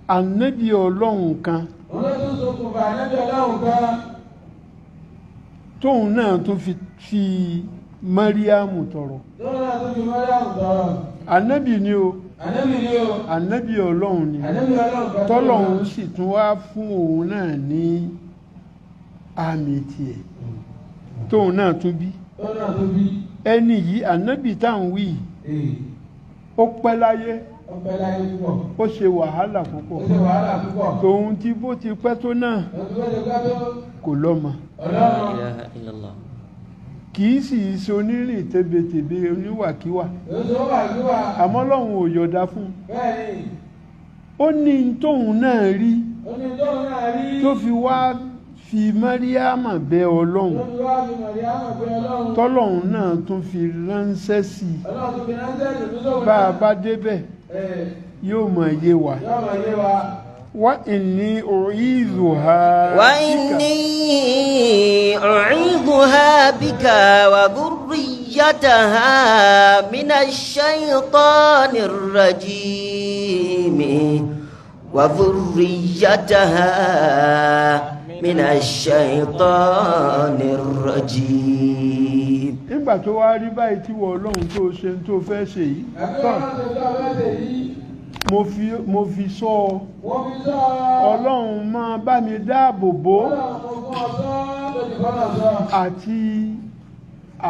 [SPEAKER 1] ànábì Ọlọ́run kan
[SPEAKER 2] Òun ló tún ṣokùnfà ànábì Ọlọ́run kan.
[SPEAKER 1] tóun náà tún fi Máríàmù tọrọ.
[SPEAKER 2] Tóun náà tún fi Mọ́ríàmù tọrọ.
[SPEAKER 1] Ànábì ni o.
[SPEAKER 2] Ànábì ni o.
[SPEAKER 1] Ànábì Ọlọ́run ni.
[SPEAKER 2] Ànábì Ọlọ́run kan.
[SPEAKER 1] Tọ́lọ́run sì tún wá fún òun náà ní àmì tiẹ̀ tóun náà tún bí.
[SPEAKER 2] Tóun náà tún bí.
[SPEAKER 1] Ẹni yìí, ànábì táwọn wí yìí,
[SPEAKER 2] Ee.
[SPEAKER 1] ó pẹ́ láyé.
[SPEAKER 2] Ó pẹ́ láyé púpọ̀.
[SPEAKER 1] Ó ṣe wàhálà
[SPEAKER 2] Ó
[SPEAKER 1] púpọ̀.
[SPEAKER 2] ṣe wàhálà púpọ̀.
[SPEAKER 1] Tòun tí bó ti pẹ́ tó náà,
[SPEAKER 2] Òun tó ṣe pẹ́ tó.
[SPEAKER 1] kò lọ́mọ.
[SPEAKER 2] Ọlọ́run.
[SPEAKER 4] إله إلا الله.
[SPEAKER 1] Kì í sì í ṣe onírìn tebetèbe, oníwàkiwà.
[SPEAKER 2] Òun tó wà níwà.
[SPEAKER 1] Àmọ́ Ọlọ́run ò yọ̀dá fún un.
[SPEAKER 2] Bẹ́ẹ̀ ni.
[SPEAKER 1] Ó ní n tóun náà rí
[SPEAKER 2] Ó ní tóun náà rí.
[SPEAKER 1] tó fi wá fi Máríàmà bẹ Ọlọ́run,
[SPEAKER 2] Tó fi wá fi Màríàmù bẹ Ọlọ́run.
[SPEAKER 1] tọ́lọ́run náà tún fi ránṣẹ́ sí i.
[SPEAKER 2] Ọlọ́run tún fi ránṣẹ́ ìlú sóun
[SPEAKER 1] Bá a
[SPEAKER 2] náà.
[SPEAKER 1] bá débẹ̀,
[SPEAKER 2] Ee.
[SPEAKER 1] yóò mọ̀ yé wa.
[SPEAKER 2] Yóò mọ̀ yé wa.
[SPEAKER 1] Wá ìní u'idhuha bika.
[SPEAKER 4] وإني أعيذها بك وذريتها من الشيطان الرجيم وذريتها من الشيطان الرجيم.
[SPEAKER 1] Nígbà tó wá rí báyìí tí wọ́n Ọlọ́run tó ṣe tó fẹ́ ṣe yìí,
[SPEAKER 2] Ẹ̀mí
[SPEAKER 1] tán,
[SPEAKER 2] ọlọ́run tó tọ́ fẹ́ ṣe yìí.
[SPEAKER 1] mo fi sọ ọ.
[SPEAKER 2] Wọ́n fi sọ.
[SPEAKER 1] Ọlọ́run máa bá mi dáàbò bò
[SPEAKER 2] Ọlọ́run mo fún ọ sọ lójú kọ́nà sọ.
[SPEAKER 1] àti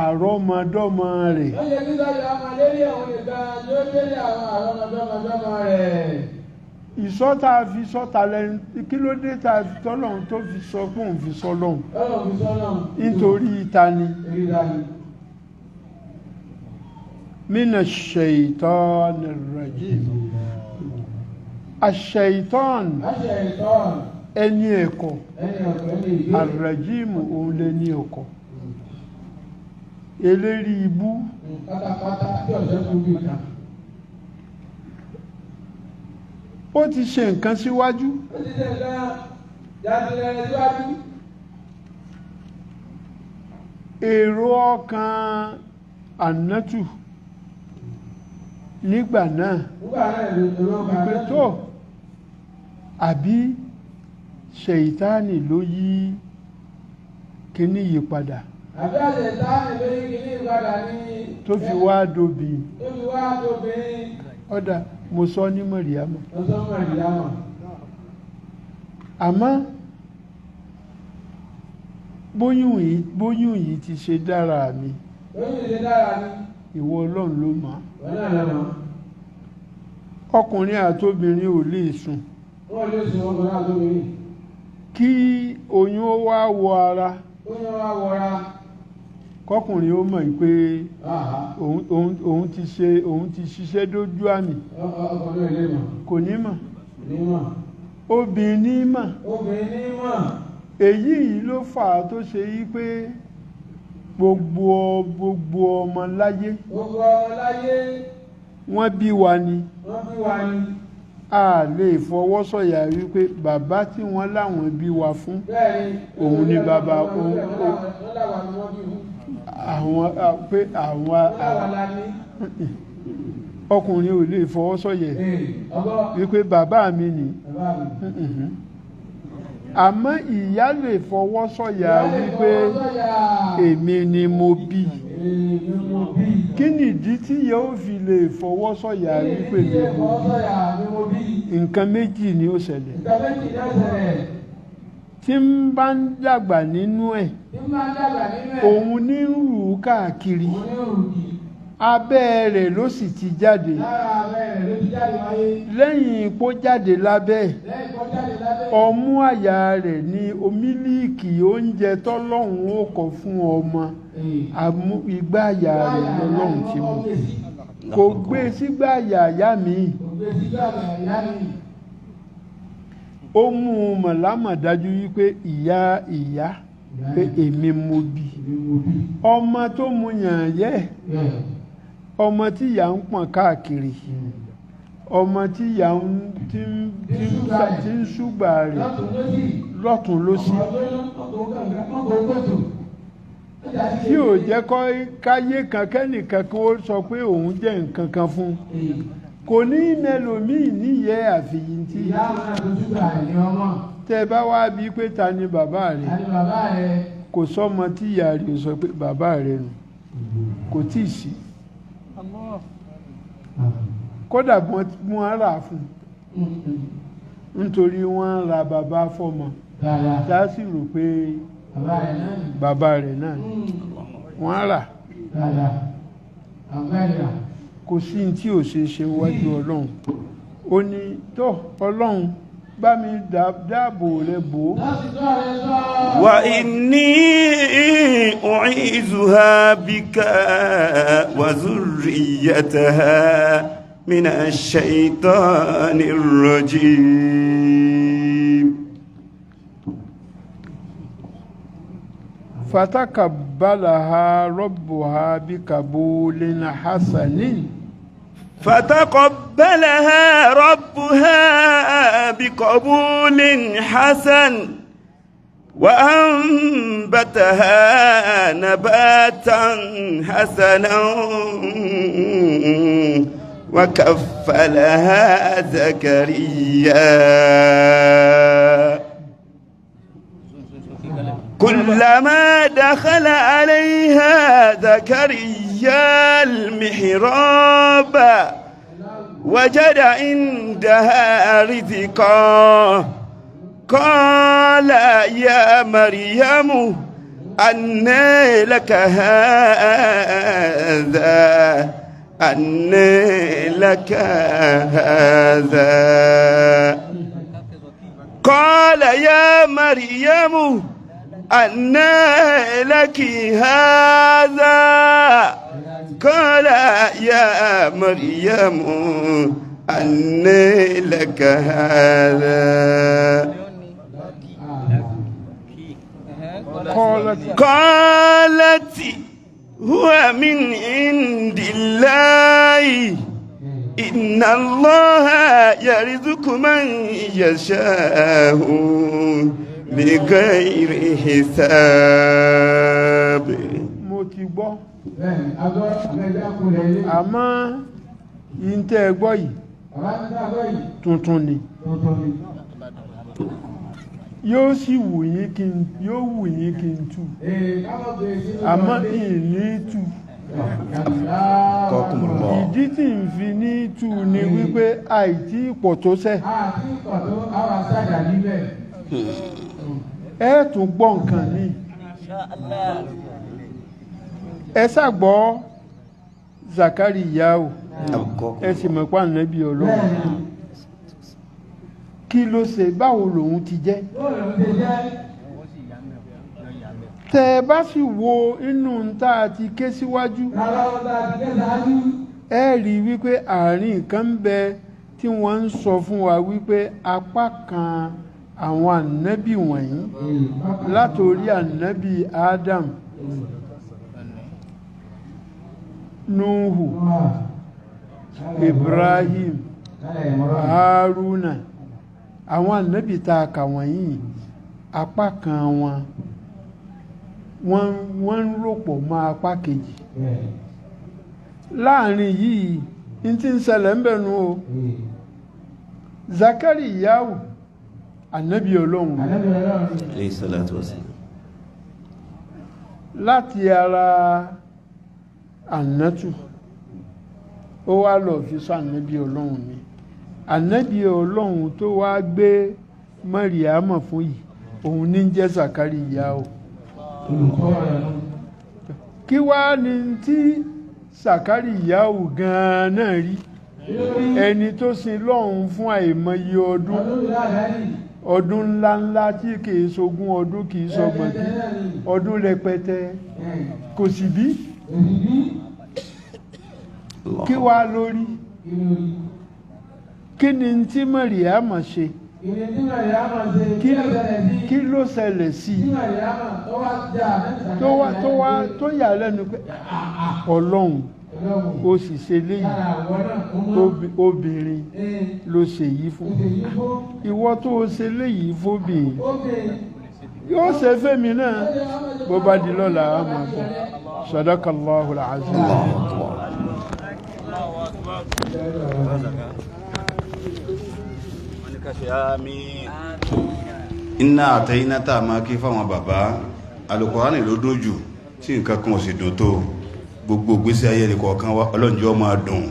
[SPEAKER 1] àrọ́mọdọ́mọ rẹ̀.
[SPEAKER 2] Wọ́n yẹ kí sọ́jà ọmọ lérí òun nìkan yóò délé àwọn àrọ́mọdọ́mọdọ́mọ rẹ̀.
[SPEAKER 1] Ìsọ́ tá a fi sọ́ta lẹ́nu, kí ló dé tá a fi tọ́lọ́run tó fi sọ pé òun fi sọ lọ́hùn?
[SPEAKER 2] Ọlọ́run fi sọ náà.
[SPEAKER 1] Nítorí ìta ni.
[SPEAKER 2] Èyí dání.
[SPEAKER 1] Mina ṣèitán rajim. Àṣèitán
[SPEAKER 2] Láṣẹ ìtọ́n
[SPEAKER 1] ẹni ẹ̀kọ́,
[SPEAKER 2] ẹni ọ̀pẹ ní ìgbé.
[SPEAKER 1] àrẹ̀jíìmù òun lè ní ọkọ̀. Eléri ibú.
[SPEAKER 2] Pátápátá tí ọ̀sẹ̀ kú bí kan.
[SPEAKER 1] Ó ti ṣe nǹkan síwájú.
[SPEAKER 2] Ó ti ṣe nǹkan jáde síwájú.
[SPEAKER 1] Èrò ọkàn ànátù nígbà náà
[SPEAKER 2] Nígbà náà èrò ọkàn
[SPEAKER 1] pé tó àbí ṣèitánì ló yí kíní yìí padà
[SPEAKER 2] Àbí àṣẹ ìtàn lórí kìíní ìpadà ní.
[SPEAKER 1] tó fi wá dóbi.
[SPEAKER 2] Tó fi wá tóbi.
[SPEAKER 1] Ọ̀dà mo sọ ní Mọ̀ríámọ̀.
[SPEAKER 2] Ọ̀sán mọ̀ ìyámọ̀.
[SPEAKER 1] Àmọ́ bóyún yìí ti ṣe dára mi,
[SPEAKER 2] Lóyún ìṣe dára ni.
[SPEAKER 1] ìwọ Ọlọ́run ló mọ̀.
[SPEAKER 2] Wọ́n náà lọ́mọ.
[SPEAKER 1] Ọkùnrin àtobìnrin ò lè sùn
[SPEAKER 2] Wọ́n lè sùn ọkùnrin àtòbìnrin.
[SPEAKER 1] kí oyún ó wá wọ ara,
[SPEAKER 2] Ó yẹ wá wọra.
[SPEAKER 1] kọkùnrin ó mọ̀ pé
[SPEAKER 2] Àhá.
[SPEAKER 1] òun ti ṣe, òun ti ṣiṣẹ́ dójú àmì.
[SPEAKER 2] Ọkùnrin ò lè mọ̀.
[SPEAKER 1] Kò ní mọ̀.
[SPEAKER 2] Ní mọ̀.
[SPEAKER 1] Obìnrin ní mọ̀.
[SPEAKER 2] Obìnrin ní mọ̀.
[SPEAKER 1] Èyí yìí ló fà á tó ṣe yí pé gbogbo ọmọ láyé,
[SPEAKER 2] Gbogbo ọmọ láyé,
[SPEAKER 1] wọ́n bí wa ni.
[SPEAKER 2] Wọ́n bí wa ni.
[SPEAKER 1] A lè fọwọ́ sọ̀yà wípé bàbá tí wọ́n láwọn bí wa fún,
[SPEAKER 2] Bẹ́ẹ̀ni.
[SPEAKER 1] òun ni bàbá
[SPEAKER 2] Wọ́n láwa ni wọ́n bí fún.
[SPEAKER 1] Àwọn pé àwọn
[SPEAKER 2] Wọ́n láwa la ní.
[SPEAKER 1] Ọkùnrin ò lè fọwọ́ sọ̀yẹ̀
[SPEAKER 2] Ee, ọgbọ́.
[SPEAKER 1] wípé bàbá mi nì.
[SPEAKER 2] Bàbá mi.
[SPEAKER 1] Àmọ́ ìyá lè fọwọ́ sọ̀yà
[SPEAKER 2] Ìyá lè
[SPEAKER 1] wípé
[SPEAKER 2] fọwọ́ sọ̀yà.
[SPEAKER 1] èmi ni mo bí.
[SPEAKER 2] Èmi ni mo bí.
[SPEAKER 1] Kí nìdí tí ìyá ò fi lè fọwọ́ sọ̀yà wípé
[SPEAKER 2] Kí
[SPEAKER 1] mi
[SPEAKER 2] ni
[SPEAKER 1] mo
[SPEAKER 2] fọwọ́
[SPEAKER 1] bí?
[SPEAKER 2] sọ̀yà ni mo bí?
[SPEAKER 1] Nǹkan méjì ni ó ṣẹlẹ̀.
[SPEAKER 2] Nǹkan méjì náà ṣẹlẹ̀.
[SPEAKER 1] Tí ń bá ń dàgbà nínú ẹ̀,
[SPEAKER 2] Tí máa ń dàgbà nínú ẹ̀.
[SPEAKER 1] òun ní ń rù ú káàkiri.
[SPEAKER 2] Òun ní òrùkì.
[SPEAKER 1] Abẹ́ rẹ̀ ló sì ti jáde.
[SPEAKER 2] Lára abẹ́ rẹ̀ ló ti jáde wáyé.
[SPEAKER 1] Lẹ́yìn ipò jáde lábẹ́ ẹ̀,
[SPEAKER 2] Lẹ́yìn kó jáde lábẹ́.
[SPEAKER 1] ọmú àyà rẹ̀ ní omílíìkì oúnjẹ tọ́lọ́hun ó kọ fún ọmọ.
[SPEAKER 2] Ee.
[SPEAKER 1] Igbá àyà rẹ̀ lọ́lọ́hun ti mú, kò gbé sígbà àyà àyà mi.
[SPEAKER 2] Kò gbé sígbà àyà mi.
[SPEAKER 1] Ó mú un mọ̀ lámọ̀dájú wípé ìyá ìyá pé èmi mo bí.
[SPEAKER 2] Èmi mo bí.
[SPEAKER 1] Ọmọ tó mu yàn yẹ́,
[SPEAKER 2] Bẹ́ẹ̀.
[SPEAKER 1] ọmọ tí ìyá ń pọ̀n káàkiri, ọmọ tí ìyá ń tí ń tí ń tí ń ṣùgbà rẹ̀
[SPEAKER 2] Lọ́tùn lósì.
[SPEAKER 1] lọ́tún lósì,
[SPEAKER 2] Ọkọ̀ ọkọ̀ kànga, ọkọ̀ kòtò.
[SPEAKER 1] tí ò jẹ́ kọ́ káyé kan kẹ́nìkan kan ó sọ pé òun jẹ́ nǹkan kan fún un, kò ní mẹlòmíì níyẹ́ àfihàn tí
[SPEAKER 2] Ìyá àwọn àtúntúgbà ní ọmọ.
[SPEAKER 1] Tẹ́ bá wá bí pé ta ni bàbá rẹ̀,
[SPEAKER 2] Àní bàbá rẹ̀.
[SPEAKER 1] kò sọ́mọ tí ìyá rẹ̀ ò sọ pé bàbá rẹ̀ nù, kò tí ì sí. Kódà bí wọ́n rà fún un nítorí wọ́n ra bàbá fọ́mọ,
[SPEAKER 2] Dáadáa.
[SPEAKER 1] tá a sì rò pé
[SPEAKER 2] Bàbá rẹ̀ náà ni.
[SPEAKER 1] bàbá rẹ̀ náà ni wọ́n rà.
[SPEAKER 2] Dáadáa. Bàbá rẹ̀.
[SPEAKER 1] Kò sí ní tí ò ṣe ṣe wájú Ọlọ́run. Ó ní tó Ọlọ́run bá mi dáàbò rẹ bò ó.
[SPEAKER 2] Láti tọ́ rẹ sọ.
[SPEAKER 3] وإني أعيذها بك وذريتها من الشيطان الرجيم.
[SPEAKER 1] فتقبلها ربها بقبول حسن.
[SPEAKER 3] فتقبلها ربها بقبول حسن وأنبتها نباتا حسنا وكفلها زكريا. كلما دخل عليها زكريا المحراب وجد عندها رزقا قال يا مريم أنى لك هذا أنى لك هذا قال يا مريم أنى لك هذا قال يا مريم أنى لك هذا
[SPEAKER 1] قالت
[SPEAKER 3] قالت هو من عند الله إن الله يرزق من يشاء بغير حساب
[SPEAKER 1] Mo ti gbọ́.
[SPEAKER 2] Bẹ́ẹ̀ni, agbọ́ àmẹ́jọ́ kúnlẹ̀ ilé.
[SPEAKER 1] Àmọ́ yìí tẹ́ ẹ gbọ́ yìí,
[SPEAKER 2] Bàbá ń dágbọ́ yìí,
[SPEAKER 1] tuntun ni.
[SPEAKER 2] Tuntun ni.
[SPEAKER 1] Yóò sì wù yín kí n yóò wù yín kí n tú.
[SPEAKER 2] Ee, káwọn bèèrè sínú
[SPEAKER 1] Àmọ́
[SPEAKER 2] ọdún.
[SPEAKER 1] ìní tú.
[SPEAKER 3] Kọkùnmọ̀.
[SPEAKER 1] Ìdí tí n fi ní tú ni wípé àìtí pọ̀ tó sẹ́.
[SPEAKER 2] Àti ìkọ̀ tó àwọn aṣájà níbẹ̀.
[SPEAKER 1] Ẹ tún gbọ́ nǹkan ní. Ẹ ṣàgbọ́ Zakariya o, ẹ sì mọ̀ pa ànábì Ọlọ́run.
[SPEAKER 2] Bẹ́ẹ̀ni,
[SPEAKER 1] Kí ló ṣe, báwo lòun ti jẹ́?
[SPEAKER 2] bóòlù ń ṣe jẹ́.
[SPEAKER 1] Tẹ ẹ bá sì wo inú ń tá a ti ké síwájú,
[SPEAKER 2] Rárá ó dá ti ké sáájú.
[SPEAKER 1] ẹ rí i wípé àárín kan ń bẹ tí wọ́n ń sọ fún wa wípé apá kan àwọn ànábì wọ̀nyí, látòrí ànábì Adam, Nuhu, Ibrahim, Haruna, àwọn ànábì tá a kà wọ̀nyí, apá kan wọn wọ́n ń rò pọ̀ mọ́ apá kejì láàrin yìí. N tí ń ṣẹlẹ̀ ń bẹ̀nu o. Zakariyahu, ànábì Ọlọ́run ni.
[SPEAKER 2] Ànábì Ọlọ́run ni.
[SPEAKER 3] Alayhi salatu wassalam.
[SPEAKER 1] Láti ara ànátù, ó wá lọ fi sọ ànábì Ọlọ́run ni. Ànábì Ọlọ́run tó wá gbé Màríàmà fún yìí, òun ní ń jẹ́ Zakariyahu.
[SPEAKER 2] Olùkọ́ rẹ̀ nù.
[SPEAKER 1] Kí wá ní tí Zakariyahu gan-an náà rí, ẹni tó sin lọ́hùn fún àìmọye ọdún,
[SPEAKER 2] Ọdún ìlà àdáyì.
[SPEAKER 1] ọdún ńláńlá tí kìí ṣogún ọdún, kìí ṣọgbọ̀n, kí ọdún rẹpẹtẹ, kò sì bí?
[SPEAKER 2] Òbí
[SPEAKER 1] Kí wá lórí?
[SPEAKER 2] ìròyìn.
[SPEAKER 1] Kí ni tí Màríàmà ṣe?
[SPEAKER 2] Ìrìn tí Màríàmà ṣe,
[SPEAKER 1] kí
[SPEAKER 2] kí ló ṣẹlẹ̀ sí?
[SPEAKER 1] Kí ló ṣẹlẹ̀ sí
[SPEAKER 2] Tí
[SPEAKER 1] i
[SPEAKER 2] Màríàmà tó wá jà
[SPEAKER 1] tó wá tó yà lẹ́nu pé Ọlọ́run,
[SPEAKER 2] Ọlọ́run,
[SPEAKER 1] ó sì ṣe léyìí?
[SPEAKER 2] lára àwọn náà ó mọ́.
[SPEAKER 1] Obìnrin
[SPEAKER 2] Ee,
[SPEAKER 1] ló ṣe yìí fún.
[SPEAKER 2] ó ṣe yí fún.
[SPEAKER 1] Ìwọ tó o ṣe léyìí fóbìnrin,
[SPEAKER 2] Obìnrin.
[SPEAKER 1] yóò ṣe fẹ́mi náà. Bó bá di lọ́la, a máa bọ̀. Sadakallahu alazim.
[SPEAKER 5] Iná àtẹ̀yìnà tá a máa kí fáwọn bàbá, Alukurani ló dùn jù tí nǹkan kan ò sì dùn tó. Gbogbo ìgbésí ayé ẹnì kọ̀ọ̀kan wa, ọlọ́njọ́ máa dùn.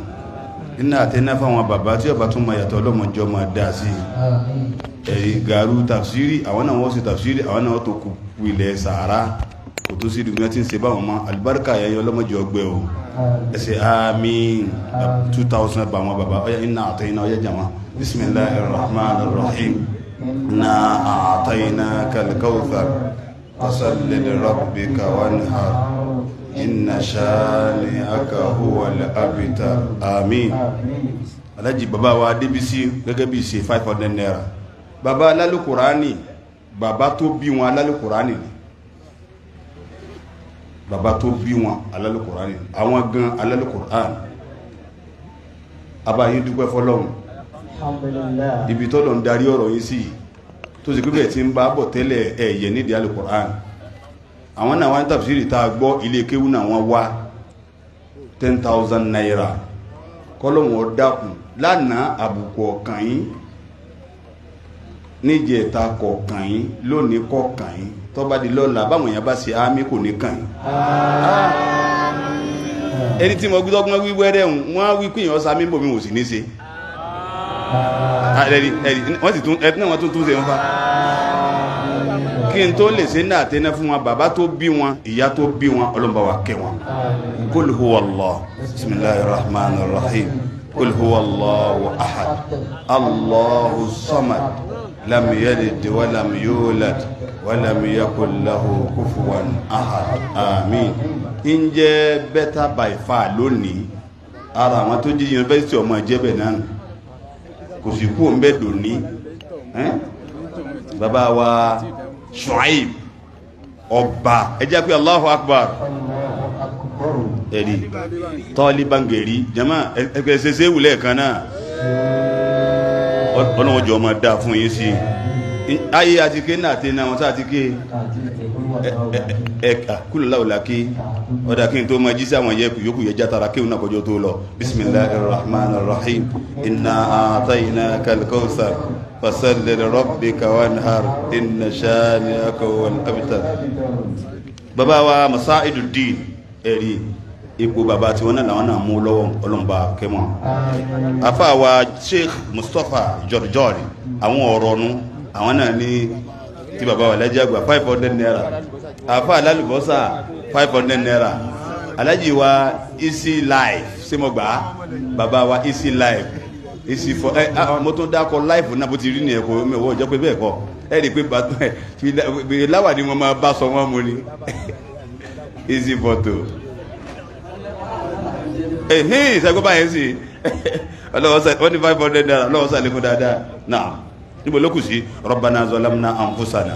[SPEAKER 5] Iná àtẹ̀yìnà fáwọn bàbá tí ọba tún máa yàtọ̀, ọlọ́mọjọ́ máa dá sí i. Ẹ̀rí gàrú tafsiri, àwọn náà wọ́n sì tafsiri, àwọn náà tó kú ilẹ̀ sàárà, kò tó sí ìdùnnú tí ń ṣe báwọn mọ́. Alibarika yẹn, ọlọ́mọjọ́ ọgbẹ́ o. Ẹsẹ̀ àmín. 2000 bá wọn bàbá. Ọyá, iná àtẹ̀yìnà, ọyá jàmá. Bismillahir rahmanir rahim. Inna a'tainaka al-kawthar fasalli li rabbika wanhar inna shani'aka huwal abtar. Àmín. Alhaji bàbá wa Adébísí, gẹ́gẹ́ bí ṣe ₦500. Bàbá alálùkùránì, bàbá tó bí wọn alálùkùránì ni. Bàbá tó bí wọn alálùkùránì ni, àwọn gan alálùkùránì. Abayín dúpẹ́ fọ́lọ́run.
[SPEAKER 4] Alhamdulillah.
[SPEAKER 5] Ibi tọ́lọ̀ ń darí ọ̀rọ̀ yín sí yìí, tó sì pípẹ́ tí ń bá bọ̀ tẹ́lẹ̀ ẹ̀yẹ nídìí alùkùránì, àwọn náà wá ní tàbísírì tá a gbọ́, ilé kéwú náà wọ́n wá ₦10,000. Kọ́lọ́hún ó dákun, lánàá àbùkù ọ̀kàn yín. Níjẹta kọ̀ọ̀kan yín, lónìí kọ̀ọ̀kan yín, tó bá di lọ́la báwọn èèyàn bá ṣe àmì kò ní kàn yín. Ẹni tí mo gbé tọ́gbọ́n wí wẹ́rẹ́ ń wọ́n á wí pé èèyàn sami bòmí wò sí ní ṣe. Ẹni wọ́n sì tún ẹni náà wọ́n tún tún ṣe ń fa. Kí n tó lè ṣe ní àtẹnẹ́ fún wọn, bàbá tó bí wọn, ìyá tó bí wọn, Ọlọ́run bá wa kẹ́ wọn. Kul huwa Allah, bismillahir rahmanir rahim, kul huwa Allahu ahad, Allahu samad, lam yalid wa lam yulad wa lam yakul lahu kufuwan ahad, àmín. Ń jẹ́ better by far lónìí, ara àwọn tó jí yunifásitì ọmọ ìjẹ́bẹ̀ náà kò sì kú òun bẹ́ẹ̀ dòní. Bàbá wa Shuaib ọba, ẹ jẹ́ pé Allahu Akbar. Ẹ̀rí tọ́lí bangeri jama ẹgbẹ́ ṣẹṣẹ wulẹ̀ kan náà, ọlọ́wọ́ jọ ọmọ dáa fún yín sí i. Ayé àti ké náà àti náà wọn sáà ti ké ẹ kúlò láwùlà ké ọ̀dà kí n tó máa jí sí àwọn yẹ yòókù yẹ játara kéwọn náà kọjọ tó lọ. Bismillahir rahmanir rahim, inna a'tainaka al-kawthar fasalli li rabbika wanhar inna shani'aka huwal abtar. Bàbá wa Masaiduddin, ẹ̀rí ipò bàbá tí wọ́n náà làwọn náà mú lọ́wọ́, ọlọ́mọba kẹmọ́. Afa wa Sheikh Mustapha Jọ̀rọ̀jọ̀rì, àwọn ọ̀rọ̀ nu àwọn náà ní tí bàbá wa lẹ́jẹ̀ àgbà ₦500, afa alálùbọ́sà ₦500, alájì wa Easy Life sẹ́mọ̀gbà, bàbá wa Easy Life, Easy for ẹ mo tún dákọ̀ life náà bó ti rí nìyẹn, kò mi ò wọ́n jẹ́ pé bẹ́ẹ̀ kọ́ ẹ rí i pé láwà ni wọ́n máa bá sọ wọ́n mu ni Easy photo ehin sẹ́gbọ́n báyẹn sì ọlọ́wọ́ sẹ́ wọ́n ní ₦500 ọlọ́wọ́ sàlékún dáadáa náà níbo ló kù sí. Rabbana zalamna anfusana.